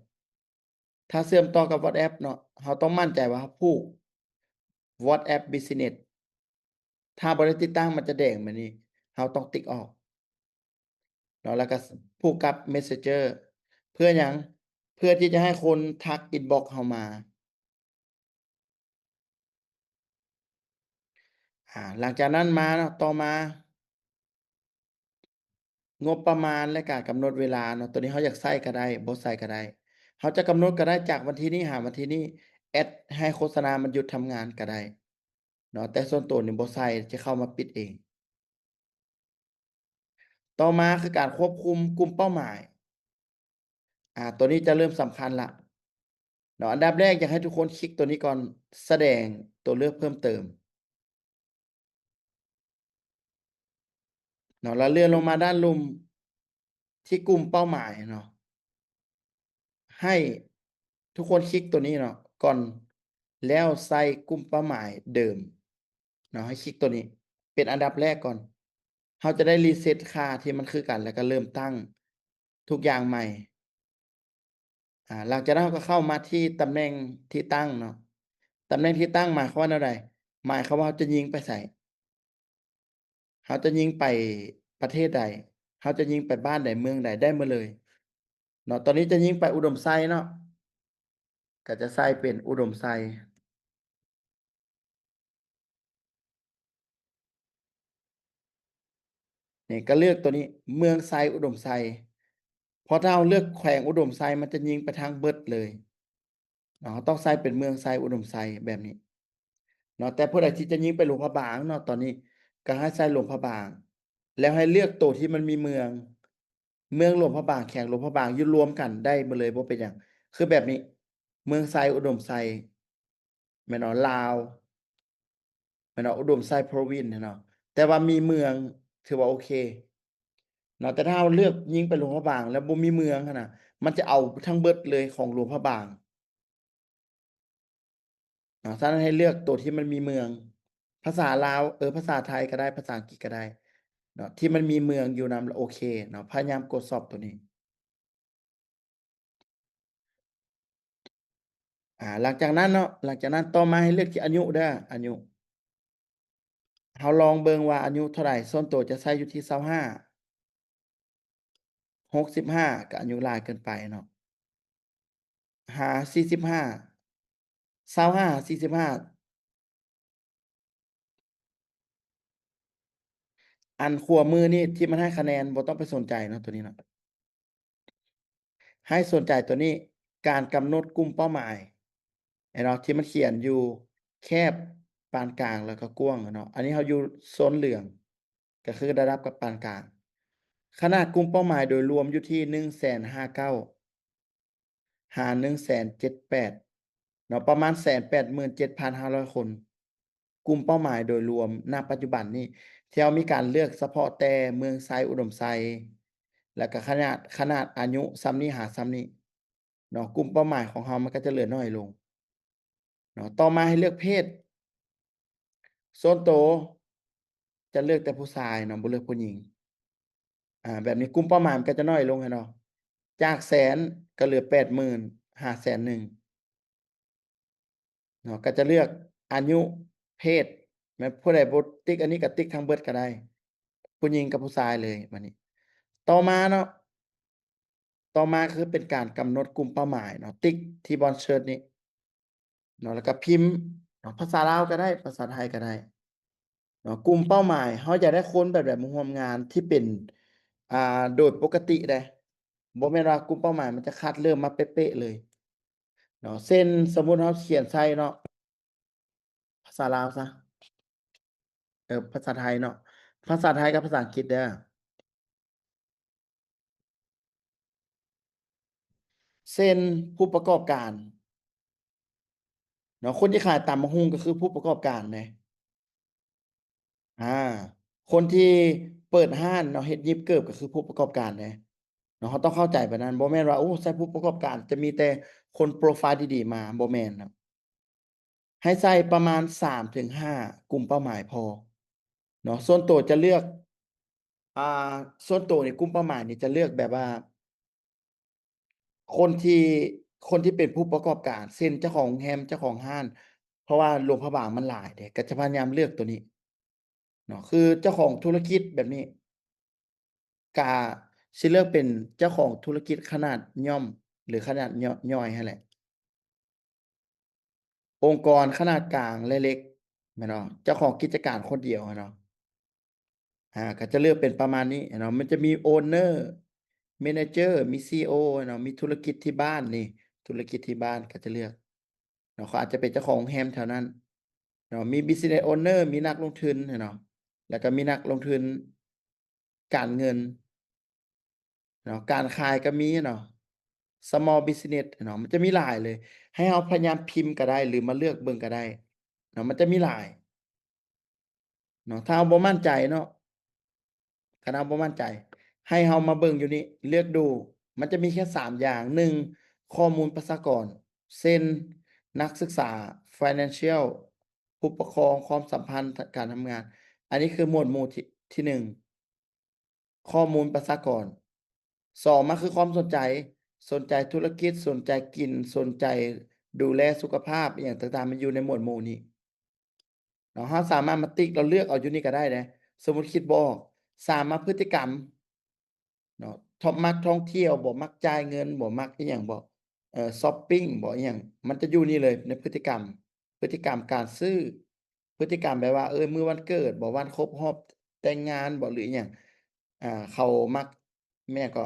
ຖ້າເຊື່ອມຕໍ່ກັບ WhatsApp ເນາະ ເຮົາຕ້ອງໝັ້ນໃຈວ່າເຮົາຜູກ WhatsApp Business. ຖ້າບໍ່ໄດ້ຕິດຕັ້ງ ມັນຈະແດງແບບນີ້ ເຮົາຕ້ອງຕິກອອກເນາະ ແລ້ວກໍຜູກກັບ Messenger. ເພື່ອຫຍັງ? ເພື່ອທີ່ຈະໃຫ້ຄົນທັກ inbox ເຮົາມາ. ອາ ຫຼັງຈາກນັ້ນມາເນາະ ຕໍ່ມາ ງົບປະມານ ແລະ ການກຳນົດເວລາເນາະ, ໂຕນີ້ເຮົາຢາກໃຊ້ກໍໄດ້ ບໍ່ໃຊ້ກໍໄດ້. ເຮົາຈະກຳນົດກໍໄດ້ ຈາກວັນທີນີ້ຫາວັນທີນີ້ ແອັດໃຫ້ໂຄສະນາມັນຢຸດທຳງານກໍໄດ້ເນາະ, ແຕ່ສ່ວນໂຕນີ້ບໍ່ໃສ່ ຈະເຂົ້າມາປິດເອງ. ຕໍ່ມາຄືການຄວບຄຸມກຸ່ມເປົ້າໝາຍ. ອາ ໂຕນີ້ຈະເລີ່ມສຳຄັນລະເນາະ. ອັນດັບແລກຢາກໃຫ້ທຸກຄົນຄລິກໂຕນີ້ກ່ອນ, ສະແດງຕົວເລືອກເພີ່ມເຕີມເນາະ, ແລ້ວເລື່ອນລົງມາດ້ານລຸ່ມທີ່ກຸ່ມເປົ້າໝາຍເນາະ. ໃຫ້ທຸກຄົນຄລິກໂຕນີ້ເນາະ ກ່ອນ ແລ້ວໃສ່ກຸ່ມເປົ້າໝາຍເດີມເນາະ, ໃຫ້ຄລິກໂຕນີ້ເປັນອັນດັບແລກກ່ອນ. ເຮົາຈະໄດ້ຣີເຊັດຄ່າທີ່ມັນຄືກັນ ແລ້ວກໍເລີ່ມຕັ້ງທຸກຢ່າງໃໝ່. ອາ ຫຼັງຈາກນັ້ນເຮົາກໍເຂົ້າມາທີ່ຕຳແໜ່ງທີ່ຕັ້ງເນາະ. ຕຳແໜ່ງທີ່ຕັ້ງໝາຍຄວາມວ່າແນວໃດ? ໝາຍຄວາມວ່າເຮົາຈະຍິງໄປໃສ? ເຮົາຈະຍິງໄປປະເທດໃດ? ເຮົາຈະຍິງໄປບ້ານໃດ ເມືອງໃດ ໄດ້ໝົດເລີຍເນາະ. ຕອນນີ້ຈະຍິງໄປອຸດົມໄຊເນາະ, ກໍຈະໃສ່ເປັນອຸດົມໄຊ. ນີ້ກໍເລືອກຕົວນີ້ ເມືອງໄຊ ອຸດົມໄຊ. ເພາະຖ້າເຮົາເລືອກແຂວງອຸດົມໄຊ ມັນຈະຍິງໄປທັງເບິດເລີຍເນາະ. ເຮົາຕ້ອງໃສ່ເປັນເມືອງໄຊ ອຸດົມໄຊແບບນີ້ເນາະ. ແຕ່ຜູ້ໃດທີ່ຈະຍິງໄປຫຼວງພະບາງເນາະ ຕອນນີ້ກໍໃຫ້ໃສ່ຫຼວງພະບາງ ແລ້ວໃຫ້ເລືອກໂຕທີ່ມັນມີເມືອງ ເມືອງຫຼວງພະບາງ ແຂວງຫຼວງພະບາງ ຢູ່ລວມກັນໄດ້ໝົດເລີຍ ບໍ່ເປັນຫຍັງ. ຄືແບບນີ້ ເມືອງໄຊ ອຸດົມໄຊ ແມ່ນເນາະ ລາວ ແມ່ນເນາະ ອຸດົມໄຊ Province ເນາະ ແຕ່ວ່າມີເມືອງ ຖືວ່າໂອເຄເນາະ. ແຕ່ຖ້າເຮົາເລືອກຍິງໄປຫຼວງພະບາງ ແລ້ວບໍ່ມີເມືອງຫັ້ນນະ ມັນຈະເອົາທັງເບິດເລີຍຂອງຫຼວງພະບາງເນາະ. ສະນັ້ນໃຫ້ເລືອກໂຕທີ່ມັນມີເມືອງ ພາສາລາວ ເອີ ພາສາໄທກໍໄດ້ ພາສາອັງກິດກໍໄດ້ເນາະ ທີ່ມັນມີເມືອງຢູ່ນຳ ໂອເຄເນາະ. ພະຍາຍາມກວດສອບໂຕນີ້. ອາ ຫຼັງຈາກນັ້ນເນາະ ຫຼັງຈາກນັ້ນຕໍ່ມາໃຫ້ເລືອກທີ່ອາຍຸເດີ ອາຍຸ ເຮົາລອງເບິ່ງວ່າອາຍຸເທົ່າໃດ. ສ່ວນໂຕຈະໃຊ້ຢູ່ທີ່ຊາວຫ້າ ຫົກສິບຫ້າ ກໍອາຍຸຫຼາຍເກີນໄປເນາະ ຫາ ສີ່ສິບຫ້າ ຊາວຫ້າ ຫາ ສີ່ສິບຫ້າ. ອັນຂວາມືນີ້ທີ່ມັນໃຫ້ຄະແນນ ບໍ່ຕ້ອງໄປສົນໃຈເນາະ ຕົວນີ້ເນາະ. ໃຫ້ສົນໃຈຕົວນີ້ ການກຳນົດກຸ່ມເປົ້າໝາຍ ເຫັນເນາະ ທີ່ມັນຂຽນຢູ່ແຄບ ປານກາງ ແລ້ວກໍກວ້າງເນາະ. ອັນນີ້ເຮົາຢູ່ໂຊນເຫຼືອງ ກໍຄືລະດັບກັບປານກາງ. ຂະໜາດກຸ່ມເປົ້າໝາຍໂດຍລວມຢູ່ທີ່ໜຶ່ງແສນຫ້າເກົ້າ ຫາໜຶ່ງແສນເຈັດແປດເນາະ ປະມານແສນແປດໝື່ນເຈັດພັນຫ້າຮ້ອຍຄົນ. ກຸ່ມເປົ້າໝາຍໂດຍລວມ ນະປັດຈຸບັນນີ້ ທີ່ເຮົາມີການເລືອກສະເພາະແຕ່ເມືອງໄຊ ອຸດົມໄຊ ແລ້ວກໍຂະໜາດ ຂະໜາດອາຍຸສ່ຳນີ້ຫາສ່ຳນີ້ເນາະ, ກຸ່ມເປົ້າໝາຍຂອງເຮົາມັນກໍຈະເຫຼືອໜ້ອຍລົງເນາະ. ຕໍ່ມາໃຫ້ເລືອກເພດ. ສ່ວນໂຕຈະເລືອກແຕ່ຜູ້ຊາຍເນາະ ບໍ່ເລືອກຜູ້ຍິງ. ອາ ແບບນີ້ກຸ່ມເປົ້າໝາຍມັນກໍຈະໜ້ອຍລົງ ເຫັນບໍ່? ຈາກແສນກໍເຫຼືອແປດໝື່ນ ຫາແສນໜຶ່ງເນາະ. ກໍຈະເລືອກອາຍຸ ເພດ ແມ່ນຜູ້ໃດບໍ່ຕິກອັນນີ້ກໍຕິກທັງເບິດກໍໄດ້ ຜູ້ຍິງກັບຜູ້ຊາຍເລີຍ. ບາດນີ້ຕໍ່ມາເນາະ ຕໍ່ມາຄືເປັນການກຳນົດກຸ່ມເປົ້າໝາຍເນາະ, ຕິກທີ່ບ່ອນເຊີດນີ້ເນາະ ແລ້ວກໍພິມເນາະ, ພາສາລາວກໍໄດ້ ພາສາໄທກໍໄດ້ເນາະ. ກຸ່ມເປົ້າໝາຍເຮົາຢາກໄດ້ຄົນແບບໃດມາຮ່ວມງານທີ່ເປັນ ອ່າ ໂດຍປົກກະຕິເດ້, ບໍ່ແມ່ນວ່າກຸ່ມເປົ້າໝາຍມັນຈະຄັດເລືອກມາເປະໆເລີຍເນາະ. ເຊັ່ນ ສົມມຸດເຮົາຂຽນໃສ່ເນາະ ພາສາລາວຊະ ເອີ ພາສາໄທເນາະ, ພາສາໄທກັບພາສາອັງກິດເດີ. ເຊັ່ນ ຜູ້ປະກອບການເນາະ, ຄົນທີ່ຂາຍຕຳບັກຫຸ່ງກໍຄືຜູ້ປະກອບການເດ້. ອາ ຄົນທີ່ເປີດຮ້ານເນາະ ເຮັດຫຍິບເກີບກໍຄືຜູ້ປະກອບການເດ້ເນາະ. ເຮົາຕ້ອງເຂົ້າໃຈແບບນັ້ນ, ບໍ່ແມ່ນວ່າ ໂອ້ ໃສ່ຜູ້ປະກອບການຈະມີແຕ່ຄົນໂປຣໄຟລ໌ດີໆມາ, ບໍ່ແມ່ນເນາະ. ໃຫ້ໃສ່ປະມານສາມເຖິງຫ້າກຸ່ມເປົ້າໝາຍພໍເນາະ. ສ່ວນໂຕຈະເລືອກ ອ່າ ສ່ວນໂຕນີ້ ກຸ່ມເປົ້າໝາຍນີ້ຈະເລືອກແບບວ່າ ຄົນທີ່ ຄົນທີ່ເປັນຜູ້ປະກອບການ ເຊັ່ນ ເຈົ້າຂອງໂຮງແຮມ ເຈົ້າຂອງຮ້ານ ເພາະວ່າຫຼວງພະບາງມັນຫຼາຍເດ້, ກໍຈະພະຍາຍາມເລືອກໂຕນີ້ເນາະ. ຄືເຈົ້າຂອງທຸລະກິດແບບນີ້ ກະຊິເລືອກເປັນເຈົ້າຂອງທຸລະກິດຂະໜາດຍ່ອມ ຫຼື ຂະໜາດຍ່ອຍຫັ້ນແຫຼະ. ອົງກອນຂະໜາດກາງ ແລະ ເລັກ ແມ່ນບໍ່? ເຈົ້າຂອງກິດຈະການຄົນດຽວຫັ້ນເນາະ. ອ່າ ກໍຈະເລືອກເປັນປະມານນີ້ເນາະ. ມັນຈະມີ owner manager ມີ CEO ເນາະ, ມີທຸລະກິດທີ່ບ້ານນີ້ ທຸລະກິດທີ່ບ້ານກໍຈະເລືອກເນາະ, ເຂົາອາດຈະເປັນເຈົ້າຂອງໂຮງແຮມແຖວນັ້ນເນາະ, ມີ business owner ມີນັກລົງທຶນເນາະ, ແລ້ວກໍມີນັກລົງທຶນການເງິນເນາະ, ການຂາຍກໍມີເນາະ, small business ເນາະ, ມັນຈະມີຫຼາຍເລີຍ. ໃຫ້ເຮົາພະຍາຍາມພິມກໍໄດ້ ຫຼືມາເລືອກເບິ່ງກໍໄດ້ເນາະ, ມັນຈະມີຫຼາຍ ເນາະ. ຖ້າເຮົາບໍ່ໝັ້ນໃຈເນາະ, ຄັນເຮົາບໍ່ໝັ້ນໃຈ ໃຫ້ເຮົາມາເບິ່ງຢູ່ນີ້ ເລືອກດູ. ມັນຈະມີແຄ່ສາມຢ່າງ. ໜຶ່ງ ຂໍ້ມູນປະຊາກອນ ເຊັ່ນ ນັກສຶກສາ, financial, ຜູ້ປົກຄອງ, ຄວາມສຳພັນການທຳງານ. ອັນນີ້ຄືໝວດໝູ່ທີ ທີໜຶ່ງ ຂໍ້ມູນປະຊາກອນ. ສອງມາຄືຄວາມສົນໃຈ, ສົນໃຈທຸລະກິດ, ສົນໃຈກິນ, ສົນໃຈດູແລສຸຂະພາບ ອີ່ຫຍັງຕ່າງໆ ມັນຢູ່ໃນໝວດໝູ່ນີ້ເນາະ. ເຮົາສາມາດມາຕິກ ແລ້ວເລືອກເອົາຢູ່ນີ້ກໍໄດ້ເດ້. ສົມມຸດຄິດບໍ່ອອກ ສາມມາ ພຶດຕິກຳເນາະ, ຊອບ ມັກທ່ອງທ່ຽວບໍ, ມັກຈ່າຍເງິນບໍ, ມັກອີ່ຫຍັງບໍ, ເອີ ຊອບປິງບໍ, ອີ່ຫຍັງ, ມັນຈະຢູ່ນີ້ເລີຍໃນພຶດຕິກຳ. ພຶດຕິກຳການຊື້, ພຶດຕິກຳແບບວ່າ ເອີ ມື້ວັນເກີດບໍ, ວັນຄົບຮອບແຕ່ງງານບໍ ຫຼືອີ່ຫຍັງ, ອ່າ ເຂົາມັກ ແມ່ນກໍ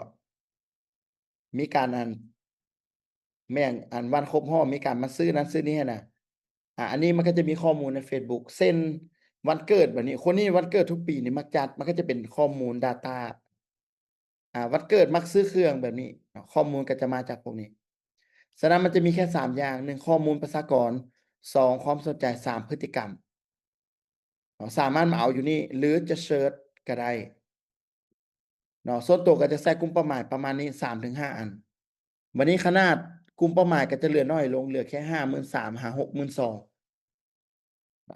ມີການ ອັນ ແມ່ນ ອັນ ວັນຄົບຮອບ ມີການມາຊື້ນັ້ນຊື້ນີ້ຫັ້ນນະ. ອ່າ ອັນນີ້ມັນກໍຈະມີຂໍ້ມູນໃນ Facebook ເຊັ່ນ ວັນເກີດແບບນີ້, ຄົນນີ້ວັນເກີດທຸກປີນີ້ມັກຈັດ, ມັນກໍຈະເປັນຂໍ້ມູນ data ອ່າ ວັນເກີດມັກຊື້ເຄື່ອງແບບນີ້ເນາະ, ຂໍ້ມູນກໍຈະມາຈາກພວກນີ້. ສະນັ້ນມັນຈະມີແຄ່ສາມຢ່າງ, ໜຶ່ງ ຂໍ້ມູນປະຊາກອນ, ສອງ ຄວາມສົນໃຈ, ສາມ ພຶດຕິກຳເນາະ. ສາມາດມາເອົາຢູ່ນີ້ ຫຼືຈະເສີດກໍໄດ້ເນາະ. ສ່ວນຕົວກໍຈະໃສ່ກຸ່ມເປົ້າໝາຍປະມານນີ້ ສາມເຖິງຫ້າອັນ. ບັດນີ້ຂະໜາດກຸ່ມເປົ້າໝາຍກໍຈະເຫຼືອໜ້ອຍລົງ, ເຫຼືອແຄ່ຫ້າໝື່ນສາມຫາຫົກໝື່ນສອງ.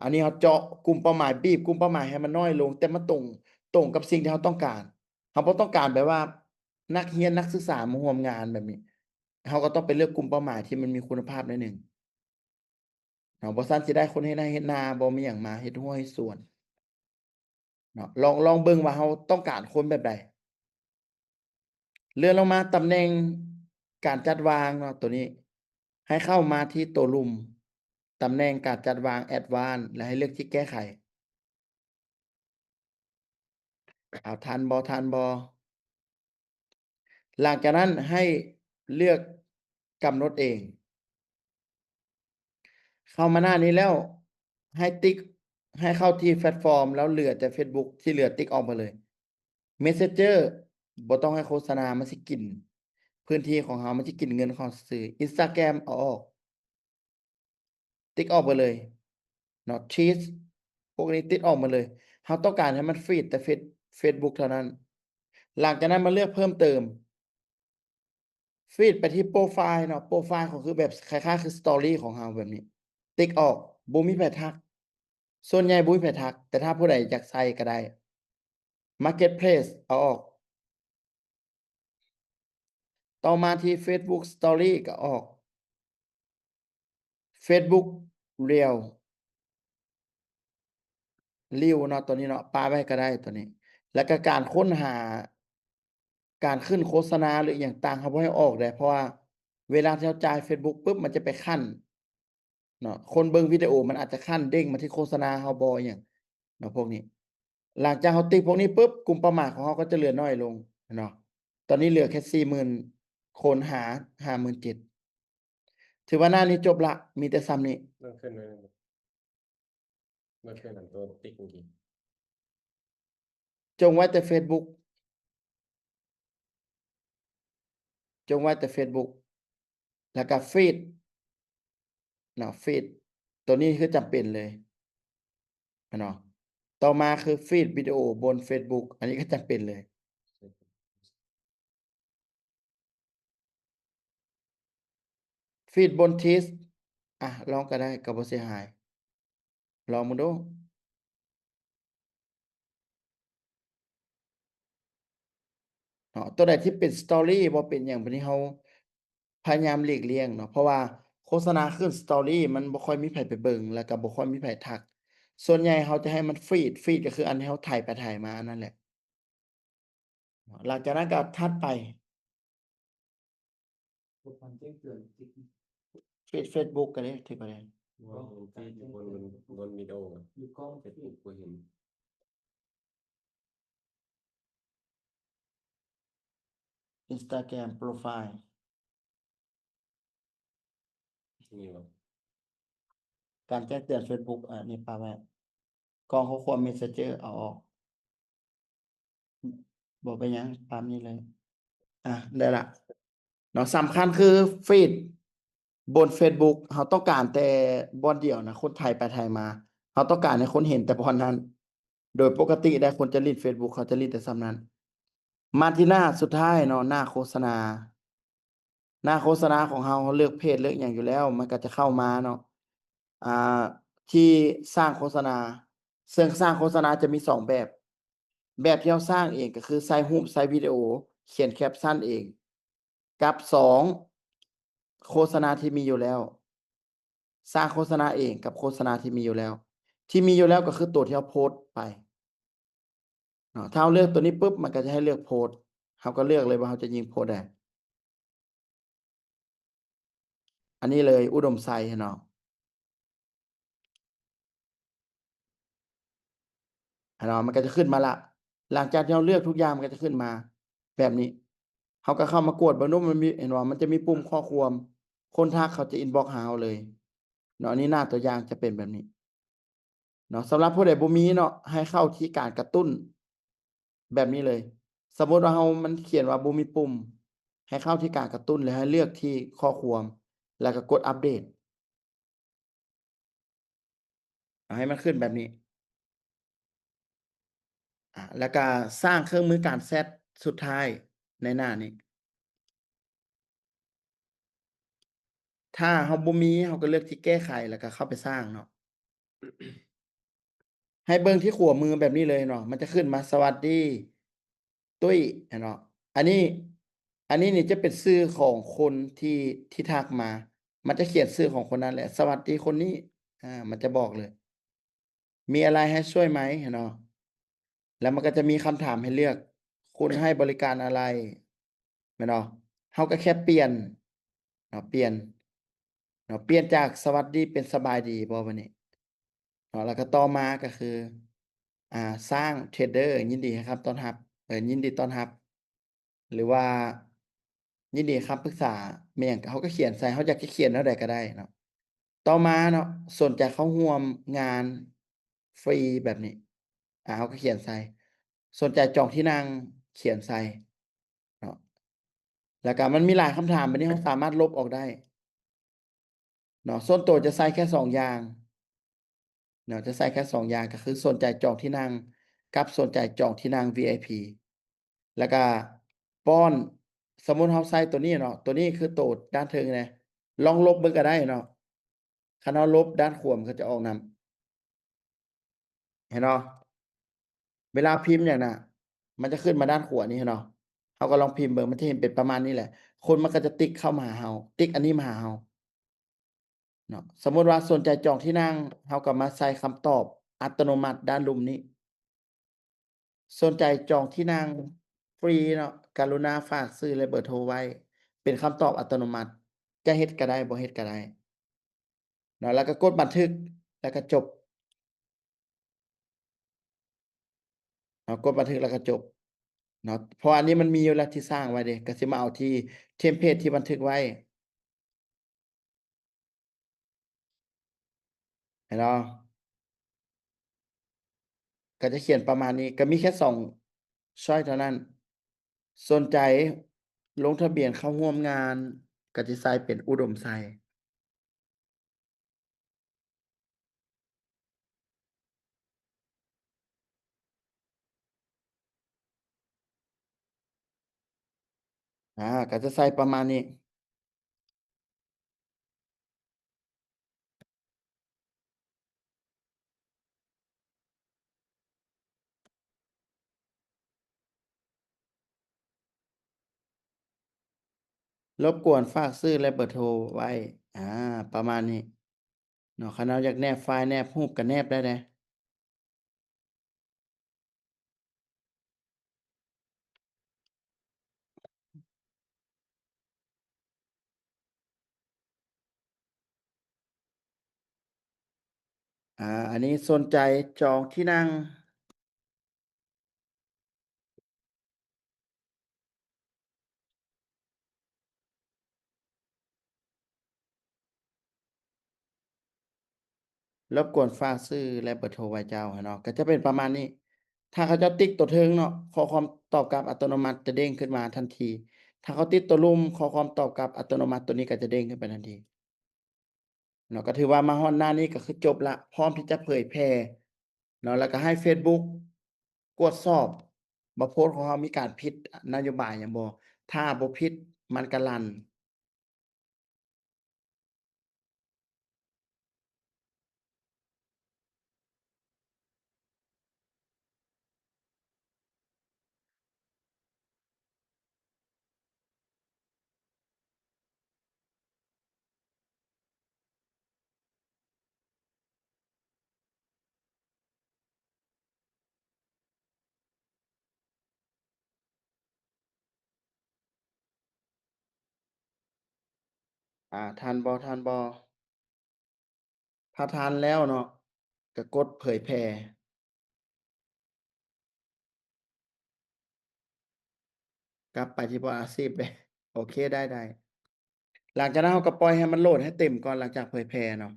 ອັນນີ້ເຮົາເຈາະກຸ່ມເປົ້າໝາຍ, ບີບກຸ່ມເປົ້າໝາຍໃຫ້ມັນນ້ອຍລົງ, ແຕ່ມັນຕົງ, ຕົງກັບສິ່ງທີ່ເຮົາຕ້ອງການ. ເຮົາບໍ່ຕ້ອງການແບບວ່ານັກຮຽນ, ນັກສຶກສາມາຮ່ວມງານແບບນີ້. ເຮົາກໍຕ້ອງໄປເລືອກກຸ່ມເປົ້າໝາຍທີ່ມັນມີຄຸນນະພາບໜ້ອຍໜຶ່ງເນາະ, ບໍ່ຊັ້ນຊິໄດ້ຄົນເຮັດໄຮ່ເຮັດນາບໍ, ມີຫຍັງມາເຮັດຮົ້ວເຮັດສວນ. ເນາະ, ລອງ, ລອງເບິ່ງວ່າເຮົາຕ້ອງການຄົນແບບໃດ. ເລື່ອນລົງມາຕຳແໜ່ງການຈັດວາງເນາະ, ຕົວນີ້ໃຫ້ເຂົ້າມາທີ່ຕົວລຸ່ມ ຕຳແໜ່ງການຈັດວາງ Advanced ແລະ ໃຫ້ເລືອກທີ່ແກ້ໄຂ. ເອົາ ທັນບໍ່ ທັນບໍ່? ຫຼັງຈາກນັ້ນໃຫ້ເລືອກກຳນົດເອງ. ເຂົ້າມາໜ້ານີ້ແລ້ວ ໃຫ້ຕິກ, ໃຫ້ເຂົ້າທີ່ແພລດຟອມ ແລ້ວເຫຼືອແຕ່ Facebook ທີ່ເຫຼືອຕິກອອກໝົດເລີຍ. Messenger ບໍ່ຕ້ອງໃຫ້ໂຄສະນາ, ມັນຊິກິນພື້ນທີ່ຂອງເຮົາ, ມັນຊິກິນເງິນຂອງເຮົາຊື່ໆ. Instagram ເອົາອອກ. ຕິກອອກໄປເລີຍເນາະ, Threads ພວກນີ້ຕິກອອກໝົດເລີຍ. ເຮົາຕ້ອງການໃຫ້ມັນຟີດແຕ່ເຟສ, Facebook ເທົ່ານັ້ນ. ຫຼັງຈາກນັ້ນມາເລືອກເພີ່ມເຕີມ, ຟີດໄປທີ່ໂປຣໄຟລ໌ເນາະ, ໂປຣໄຟລ໌ກໍຄືແບບຄ້າຍໆຄື Story ຂອງເຮົາແບບນີ້, ຕິກອອກ, ບໍ່ມີໃຜທັກ, ສ່ວນໃຫຍ່ບໍ່ມີໃຜທັກ, ແຕ່ຖ້າຜູ້ໃດຢາກໃສ່ກໍໄດ້. Marketplace ເອົາອອກ. ຕໍ່ມາທີ່ Facebook Story ກໍອອກ, Facebook Reel, Reel ເນາະ, ຕົວນີ້ເນາະ, ປະໄວ້ກໍໄດ້ຕົວນີ້. ແລ້ວກໍການຄົ້ນຫາ, ການຂຶ້ນໂຄສະນາ ຫຼື ອີ່ຫຍັງຕ່າງ, ເຮົາບໍ່ໃຫ້ອອກເດ້, ເພາະວ່າເວລາທີ່ເຮົາຈ່າຍ Facebook ປຶບ ມັນຈະໄປຂັ້ນ ເນາະ, ຄົນເບິ່ງວິດີໂອມັນອາດຈະຂັ້ນເດ້ງມາທີ່ໂຄສະນາເຮົາບໍ່ ອີ່ຫຍັງເນາະ ພວກນີ້. ຫຼັງຈາກເຮົາຕິກພວກນີ້ປຶບ ກຸ່ມເປົ້າໝາຍຂອງເຮົາກໍຈະເຫຼືອໜ້ອຍລົງເນາະ, ຕອນນີ້ເຫຼືອແຄ່ສີ່ໝື່ນຄົນ ຫາ ຫ້າໝື່ນເຈັດ. ຖືວ່າໜ້ານີ້ຈົບລະ, ມີແຕ່ສ່ຳນີ້. ເລື່ອນຂຶ້ນໜ້ອຍໜຶ່ງ, ເລື່ອນຂຶ້ນອັນຕົວຕິກເມື່ອກີ້. ຈົ່ງໄວ້ແຕ່ Facebook, ຈົ່ງໄວ້ແຕ່ Facebook ແລ້ວກໍ Feed ເນາະ, Feed ຕົວນີ້ຄືຈຳເປັນເລີຍເນາະ. ຕໍ່ມາຄື Feed ວິດີໂອບົນ Facebook, ອັນນີ້ກໍຈຳເປັນເລີຍ. Feed ບົນ Threads ອ່ະ ລອງກໍໄດ້, ກໍບໍ່ເສຍຫາຍ, ລອງເບິ່ງດູເນາະ. ຕົວໃດທີ່ເປັນ Story ບໍ່ເປັນຫຍັງ ບັດນີ້ເຮົາພະຍາຍາມຫຼີກລ່ຽງເນາະ, ເພາະວ່າໂຄສະນາຂຶ້ນ Story ມັນບໍ່ຄ່ອຍມີໃຜໄປເບິ່ງ ແລ້ວກໍບໍ່ຄ່ອຍມີໃຜທັກ. ສ່ວນໃຫຍ່ເຮົາຈະໃຫ້ມັນ Feed, Feed ກໍຄືອັນທີ່ເຮົາໄຖໄປໄຖມາອັນນັ້ນແຫຼະ. ຫຼັງຈາກນັ້ນກໍຖັດໄປ ເຮັດ Facebook ກໍໄດ້ ຖືກກໍໄດ້. ວ່າ Facebook ບົນ ບົນ ບົນວິດີໂອ Facebook ບໍ່ເຫັນ. Instagram profile ມີບໍ່? ການແຈ້ງເຕືອນ Facebook ອາ ນີ້ປະໄວ້ ກ່ອງຂໍ້ຄວາມ Messenger ເອົາອອກ ບໍ່ເປັນຫຍັງ ຕາມນີ້ເລີຍ ອາ ໄດ້ລະເນາະ. ສຳຄັນຄື feed ບົນ Facebook ເຮົາຕ້ອງການແຕ່ບ່ອນດຽວນະ ຄົນໄຖໄປໄຖມາ ເຮົາຕ້ອງການໃຫ້ຄົນເຫັນແຕ່ບ່ອນນັ້ນ. ໂດຍປົກກະຕິແລ້ວ ຄົນຈະຫຼິ້ນ Facebook ເຂົາຈະຫຼິ້ນແຕ່ສ່ຳນັ້ນ. ມາທີ່ໜ້າສຸດທ້າຍເນາະ ໜ້າໂຄສະນາ. ໜ້າໂຄສະນາຂອງເຮົາ ເຮົາເລືອກເພຈ ເລືອກຫຍັງຢູ່ແລ້ວ ມັນກໍຈະເຂົ້າມາເນາະ ອ່າ ທີ່ສ້າງໂຄສະນາ ເຊິ່ງສ້າງໂຄສະນາຈະມີສອງແບບ. ແບບທີ່ເຮົາສ້າງເອງ ກໍຄືໃສ່ຮູບ ໃສ່ວິດີໂອ ຂຽນແຄບຊັນເອງ ກັບ ສອງ ໂຄສະນາທີ່ມີຢູ່ແລ້ວ. ສ້າງໂຄສະນາເອງກັບໂຄສະນາທີ່ມີຢູ່ແລ້ວ. ທີ່ມີຢູ່ແລ້ວກໍຄືໂຕທີ່ເຮົາໂພສໄປເນາະ. ຖ້າເຮົາເລືອກໂຕນີ້ປຶບ ມັນກໍຈະໃຫ້ເລືອກໂພສ ເຮົາກໍເລືອກເລີຍວ່າເຮົາຈະຍິງໂພສໃດ. ອັນນີ້ເລີຍ ອຸດົມໄຊເນາະ. ເຫັນບໍ່? ມັນກໍຈະຂຶ້ນມາລະ ຫຼັງຈາກທີ່ເຮົາເລືອກທຸກຢ່າງ ມັນກໍຈະຂຶ້ນມາແບບນີ້. ເຮົາກໍເຂົ້າມາກວດເບິ່ງດູ ມັນມີ ເຫັນບໍ່? ມັນຈະມີປຸ່ມຂໍ້ຄວາມ ຄົນທັກເຂົາຈະ inbox ຫາເຮົາເລີຍເນາະ. ອັນນີ້ໜ້າຕົວຢ່າງຈະເປັນແບບນີ້ເນາະ. ສຳລັບຜູ້ໃດບໍ່ມີເນາະ ໃຫ້ເຂົ້າທີ່ການກະຕຸ້ນ ແບບນີ້ເລີຍ. ສົມມຸດວ່າເຮົາ ມັນຂຽນວ່າບໍ່ມີປຸ່ມ ໃຫ້ເຂົ້າທີ່ການກະຕຸ້ນ ແລ້ວໃຫ້ເລືອກທີ່ຂໍ້ຄວາມ ແລ້ວກໍກົດອັບເດດ ເອົາໃຫ້ມັນຂຶ້ນແບບນີ້ ອາ ແລ້ວກໍສ້າງເຄື່ອງມືການແຊັດສຸດທ້າຍໃນໜ້ານີ້. ຖ້າເຮົາບໍ່ມີ ເຮົາກໍເລືອກທີ່ແກ້ໄຂ ແລ້ວກໍເຂົ້າໄປສ້າງເນາະ. ໃຫ້ເບິ່ງທີ່ຂວາມືແບບນີ້ເລີຍເນາະ ມັນຈະຂຶ້ນມາ ສະຫວັດດີຕຸ້ຍ ເຫັນບໍ່? ອັນນີ້ ອັນນີ້ນີ້ຈະເປັນຊື່ຂອງຄົນທີ່ ທີ່ທັກມາ ມັນຈະຂຽນຊື່ຂອງຄົນນັ້ນແຫຼະ ສະຫວັດດີຄົນນີ້ ອາ ມັນຈະບອກເລີຍ ມີອະໄລໃຫ້ຊ່ວຍໄໝ? ເນາະ ແລ້ວມັນກໍຈະມີຄຳຖາມໃຫ້ເລືອກ ຄຸນໃຫ້ບໍລິການອະໄລ ແມ່ນບໍ່? ເຮົາກໍແຄ່ປ່ຽນເນາະ ປ່ຽນເນາະ ປ່ຽນຈາກສະຫວັດດີເປັນສະບາຍດີບໍ່ ບາດນີ້ເນາະ. ແລ້ວກໍຕໍ່ມາກໍຄື ອາ ສ້າງເທຣດເດີ ຍິນດີໃຫ້ຄຳຕ້ອນຮັບ ເອີ ຍິນດີຕ້ອນຮັບ ຫຼືວ່າຍິນດີໃຫ້ຄຳປຶກສາ ແມ່ນຫຍັງ ເຮົາກໍຂຽນໃສ່ ເຮົາຢາກຈະຂຽນແນວໃດກໍໄດ້ເນາະ. ຕໍ່ມາເນາະ ສົນໃຈເຂົ້າຮ່ວມງານຟຣີແບບນີ້ ອາ ເຮົາກໍຂຽນໃສ່ ສົນໃຈຈອງທີ່ນັ່ງ ຂຽນໃສ່ເນາະ. ແລ້ວກໍມັນມີຫຼາຍຄຳຖາມ ບາດນີ້ເຮົາສາມາດລົບອອກໄດ້ ເນາະ. ສ່ວນໂຕຈະໃສ່ແຄ່ສອງຢ່າງເນາະ ຈະໃສ່ແຄ່ສອງຢ່າງ ກໍຄືສົນໃຈຈອງທີ່ນັ່ງ ກັບສົນໃຈຈອງທີ່ນັ່ງ ວີໄອພີ ແລ້ວກໍປ້ອນ ສົມມຸດເຮົາໃສ່ໂຕນີ້ເນາະ ໂຕນີ້ຄືໂຕດ້ານເທິງນີ້ ລອງລົບເບິ່ງກໍໄດ້ເນາະ. ຄັນເຮົາລົບດ້ານຂວາ ມັນກໍຈະອອກນຳ ເຫັນບໍ່? ເວລາພິມຫຍັງນະ ມັນຈະຂຶ້ນມາດ້ານຂວານີ້ ເຫັນບໍ່? ເຮົາກໍລອງພິມເບິ່ງ ມັນຈະເຫັນເປັນປະມານນີ້ແຫຼະ ຄົນມັນກໍຈະຕິກເຂົ້າມາຫາເຮົາ ຕິກອັນນີ້ມາຫາເຮົາເນາະ. ສົມມຸດວ່າສົນໃຈຈອງທີ່ນັ່ງ ເຮົາກໍມາໃສ່ຄຳຕອບອັດຕະໂນມັດດ້ານລຸ່ມນີ້ ສົນໃຈຈອງທີ່ນັ່ງຟຣີເນາະ ກະລຸນາຝາກຊື່ ແລະ ເບີໂທໄວ້ ເປັນຄຳຕອບອັດຕະໂນມັດ ຈະເຮັດກໍໄດ້ ບໍ່ເຮັດກໍໄດ້ເນາະ. ແລ້ວກໍກົດບັນທຶກ ແລ້ວກໍຈົບເນາະ ກົດບັນທຶກ ແລ້ວກໍຈົບເນາະ. ເພາະອັນນີ້ມັນມີຢູ່ແລ້ວທີ່ສ້າງໄວ້ເດ້ ກໍຊິມາເອົາທີ່ເທມເພລດທີ່ບັນທຶກໄວ້ ເຫັນບໍ່? ກໍຈະຂຽນປະມານນີ້ ກໍມີແຄ່ສອງຊ້ອຍເທົ່ານັ້ນ. ສົນໃຈລົງທະບຽນເຂົ້າຮ່ວມງານ ກໍຈະໃສ່ເປັນອຸດົມໄຊ. ອາ ກໍຈະໃສ່ປະມານນີ້. ລົບກວນຝາກຊື່ ແລະ ເບີໂທໄວ້ ອາ ປະມານນີ້ເນາະ. ຄັນເຮົາຢາກແນບໄຟລ໌ ແນບຮູບ ກໍແນບໄດ້ເດ້. ອາ ອັນນີ້ສົນໃຈຈອງທີ່ນັ່ງ. ລົບກວນຝາກຊື່ ແລະ ເບີໂທໄວ້ເຈົ້າເນາະ. ກໍຈະເປັນປະມານນີ້. ຖ້າເຂົາເຈົ້າຕິກຕົວເທິງເນາະ, ຂໍ້ຄວາມຕອບກັບອັດຕະໂນມັດຈະເດ້ງຂຶ້ນມາທັນທີ. ຖ້າເຂົາຕິກຕົວລຸ່ມ, ຂໍ້ຄວາມຕອບກັບອັດຕະໂນມັດຕົວນີ້ກໍຈະເດ້ງຂຶ້ນໄປທັນທີ. ເນາະ ກໍຖືວ່າມາຮອດໜ້ານີ້ກໍຄືຈົບລະ, ພ້ອມທີ່ຈະເຜີຍແຜ່ເນາະ, ແລ້ວກໍໃຫ້ເຟສບຸກກວດສອບວ່າໂພສຂອງເຮົາມີການຜິດນະໂຍບາຍຫຍັງບໍ່. ຖ້າບໍ່ຜິດ ມັນກໍລັນ. ອ່າ ທັນບໍ່ ທັນບໍ່? ຖ້າທັນແລ້ວເນາະ ກໍກົດເຜີຍແຜ່ ກັບໄປທີ່ພອດອາຊີບເດ້. ໂອເຄ ໄດ້ ໄດ້. ຫຼັງຈາກນັ້ນເຮົາກໍປ່ອຍໃຫ້ມັນໂຫຼດໃຫ້ເຕັມກ່ອນ ຫຼັງຈາກເຜີຍແຜ່ເນາະ.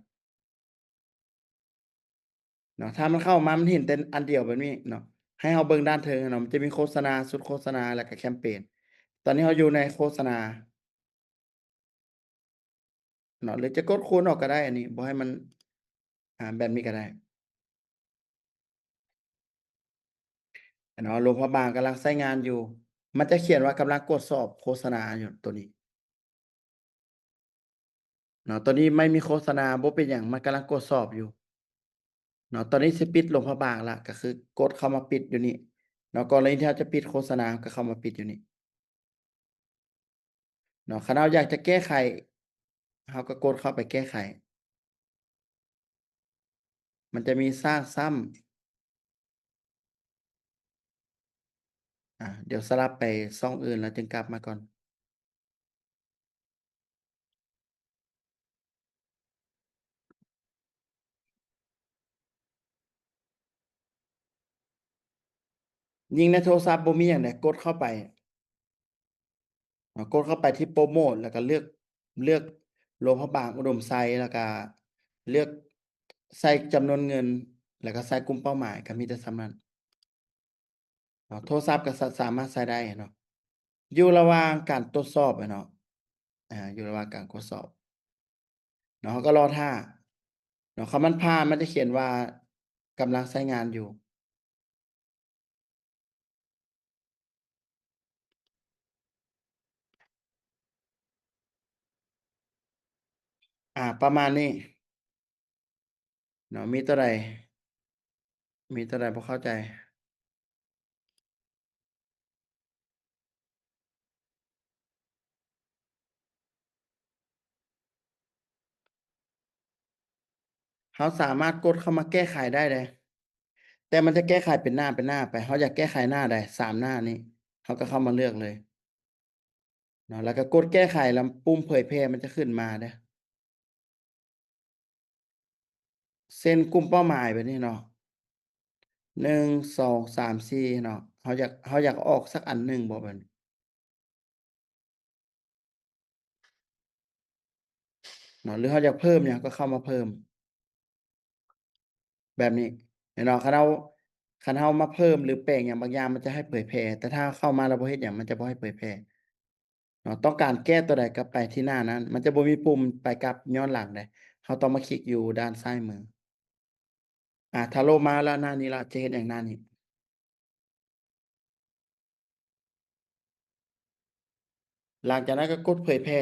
ເນາະ ຖ້າມັນເຂົ້າມາ ມັນເຫັນແຕ່ອັນດຽວແບບນີ້ເນາະ, ໃຫ້ເຮົາເບິ່ງດ້ານເທິງເນາະ, ມັນຈະມີໂຄສະນາ, ຊຸດໂຄສະນາ ແລ້ວກໍແຄມເປນ. ຕອນນີ້ເຮົາຢູ່ໃນໂຄສະນາເນາະ, ຫຼືຈະກົດຄູນອອກກໍໄດ້, ອັນນີ້ບໍ່ໃຫ້ມັນ ອ່າ ແບບນີ້ກໍໄດ້ເນາະ. ຫຼວງພະບາງກຳລັງໃຊ້ງານຢູ່, ມັນຈະຂຽນວ່າກຳລັງກວດສອບໂຄສະນາຢູ່ໂຕນີ້ ເນາະ. ຕອນນີ້ໄມ່ມີໂຄສະນາ ບໍ່ເປັນຫຍັງ, ມັນກຳລັງກວດສອບຢູ່ເນາະ. ຕອນນີ້ຊິປິດຫຼວງພະບາງລະ ກໍຄືກົດເຂົ້າມາປິດຢູ່ນີ້ເນາະ. ກໍລະນີທີ່ເຮົາຈະປິດໂຄສະນາ ກໍເຂົ້າມາປິດຢູ່ນີ້ເນາະ. ຄັນເຮົາຢາກຈະແກ້ໄຂ ເຮົາກໍກົດເຂົ້າໄປແກ້ໄຂ. ມັນຈະມີສ້າງຊ້ຳ. ອ່າ ດຽວສະຫຼັບໄປຊ່ອງອື່ນແລ້ວຈຶ່ງກັບມາກ່ອນ. ຍິ່ງໃນໂທລະສັບບໍ່ມີຫຍັງໃດ, ກົດເຂົ້າໄປ ເນາະ, ກົດເຂົ້າໄປທີ່ໂປຣໂມດ ແລ້ວກໍເລືອກ ເລືອກຫຼວງພະບາງອຸດົມໄຊ ແລ້ວກໍເລືອກໃສ່ຈຳນວນເງິນ ແລ້ວກໍໃສ່ກຸ່ມເປົ້າໝາຍ, ກໍມີແຕ່ສ່ຳນັ້ນເນາະ. ໂທລະສັບກໍສາ ສາມາດໃຊ້ໄດ້ເນາະ, ຢູ່ລະຫວ່າງການກວດສອບເນາະ, ອ່າ ຢູ່ລະຫວ່າງການກວດສອບເນາະ, ເຮົາກໍລໍຖ້າເນາະ. ຄັນມັນຜ່ານ ມັນຈະຂຽນວ່າກຳລັງໃຊ້ງານຢູ່. ອ່າ ປະມານນີ້ເນາະ. ມີຕົວໃດ ມີຕົວໃດບໍ່ເຂົ້າໃຈ? ເຮົາສາມາດກົດເຂົ້າມາແກ້ໄຂໄດ້ເດ້, ແຕ່ມັນຈະແກ້ໄຂເປັນໜ້າເປັນໜ້າໄປ. ເຮົາຢາກແກ້ໄຂໜ້າໃດ? ສາມໜ້ານີ້ ເຮົາກໍເຂົ້າມາເລືອກເລີຍເນາະ, ແລ້ວກໍກົດແກ້ໄຂ ແລ້ວປຸ່ມເຜີຍແຜ່ມັນຈະຂຶ້ນມາເດ້. ເຊັ່ນກຸ່ມເປົ້າໝາຍແບບນີ້ເນາະ, ໜຶ່ງ ສອງ ສາມ ສີ່ເນາະ, ເຮົາຢາກ ເຮົາຢາກອອກສັກອັນໜຶ່ງບໍ່ ແບບນີ້ເນາະ, ຫຼືເຮົາຢາກເພີ່ມຫຍັງ ເຮົາກໍເຂົ້າມາເພີ່ມ ແບບນີ້ເນາະ. ຄັນເຮົາ ຄັນເຮົາມາເພີ່ມ ຫຼືແປງຫຍັງບາງຢ່າງ ມັນຈະໃຫ້ເຜີຍແຜ່, ແຕ່ຖ້າເຮົາເຂົ້າມາແລ້ວບໍ່ເຮັດຫຍັງ ມັນຈະບໍ່ໃຫ້ເຜີຍແຜ່ເນາະ. ຕ້ອງການແກ້ຕົວໃດ ກໍໄປທີ່ໜ້ານັ້ນ, ມັນຈະບໍ່ມີປຸ່ມໄປກັບຍ້ອນຫຼັງເດ້, ເຮົາຕ້ອງມາຄລິກຢູ່ດ້ານຊ້າຍມື. ອ່າ ຖ້າໂຫຼດມາແລ້ວໜ້ານີ້ລະ ຈະເຮັດຫຍັງໜ້ານີ້? ຫຼັງຈາກນັ້ນກໍກົດເຜີຍແຜ່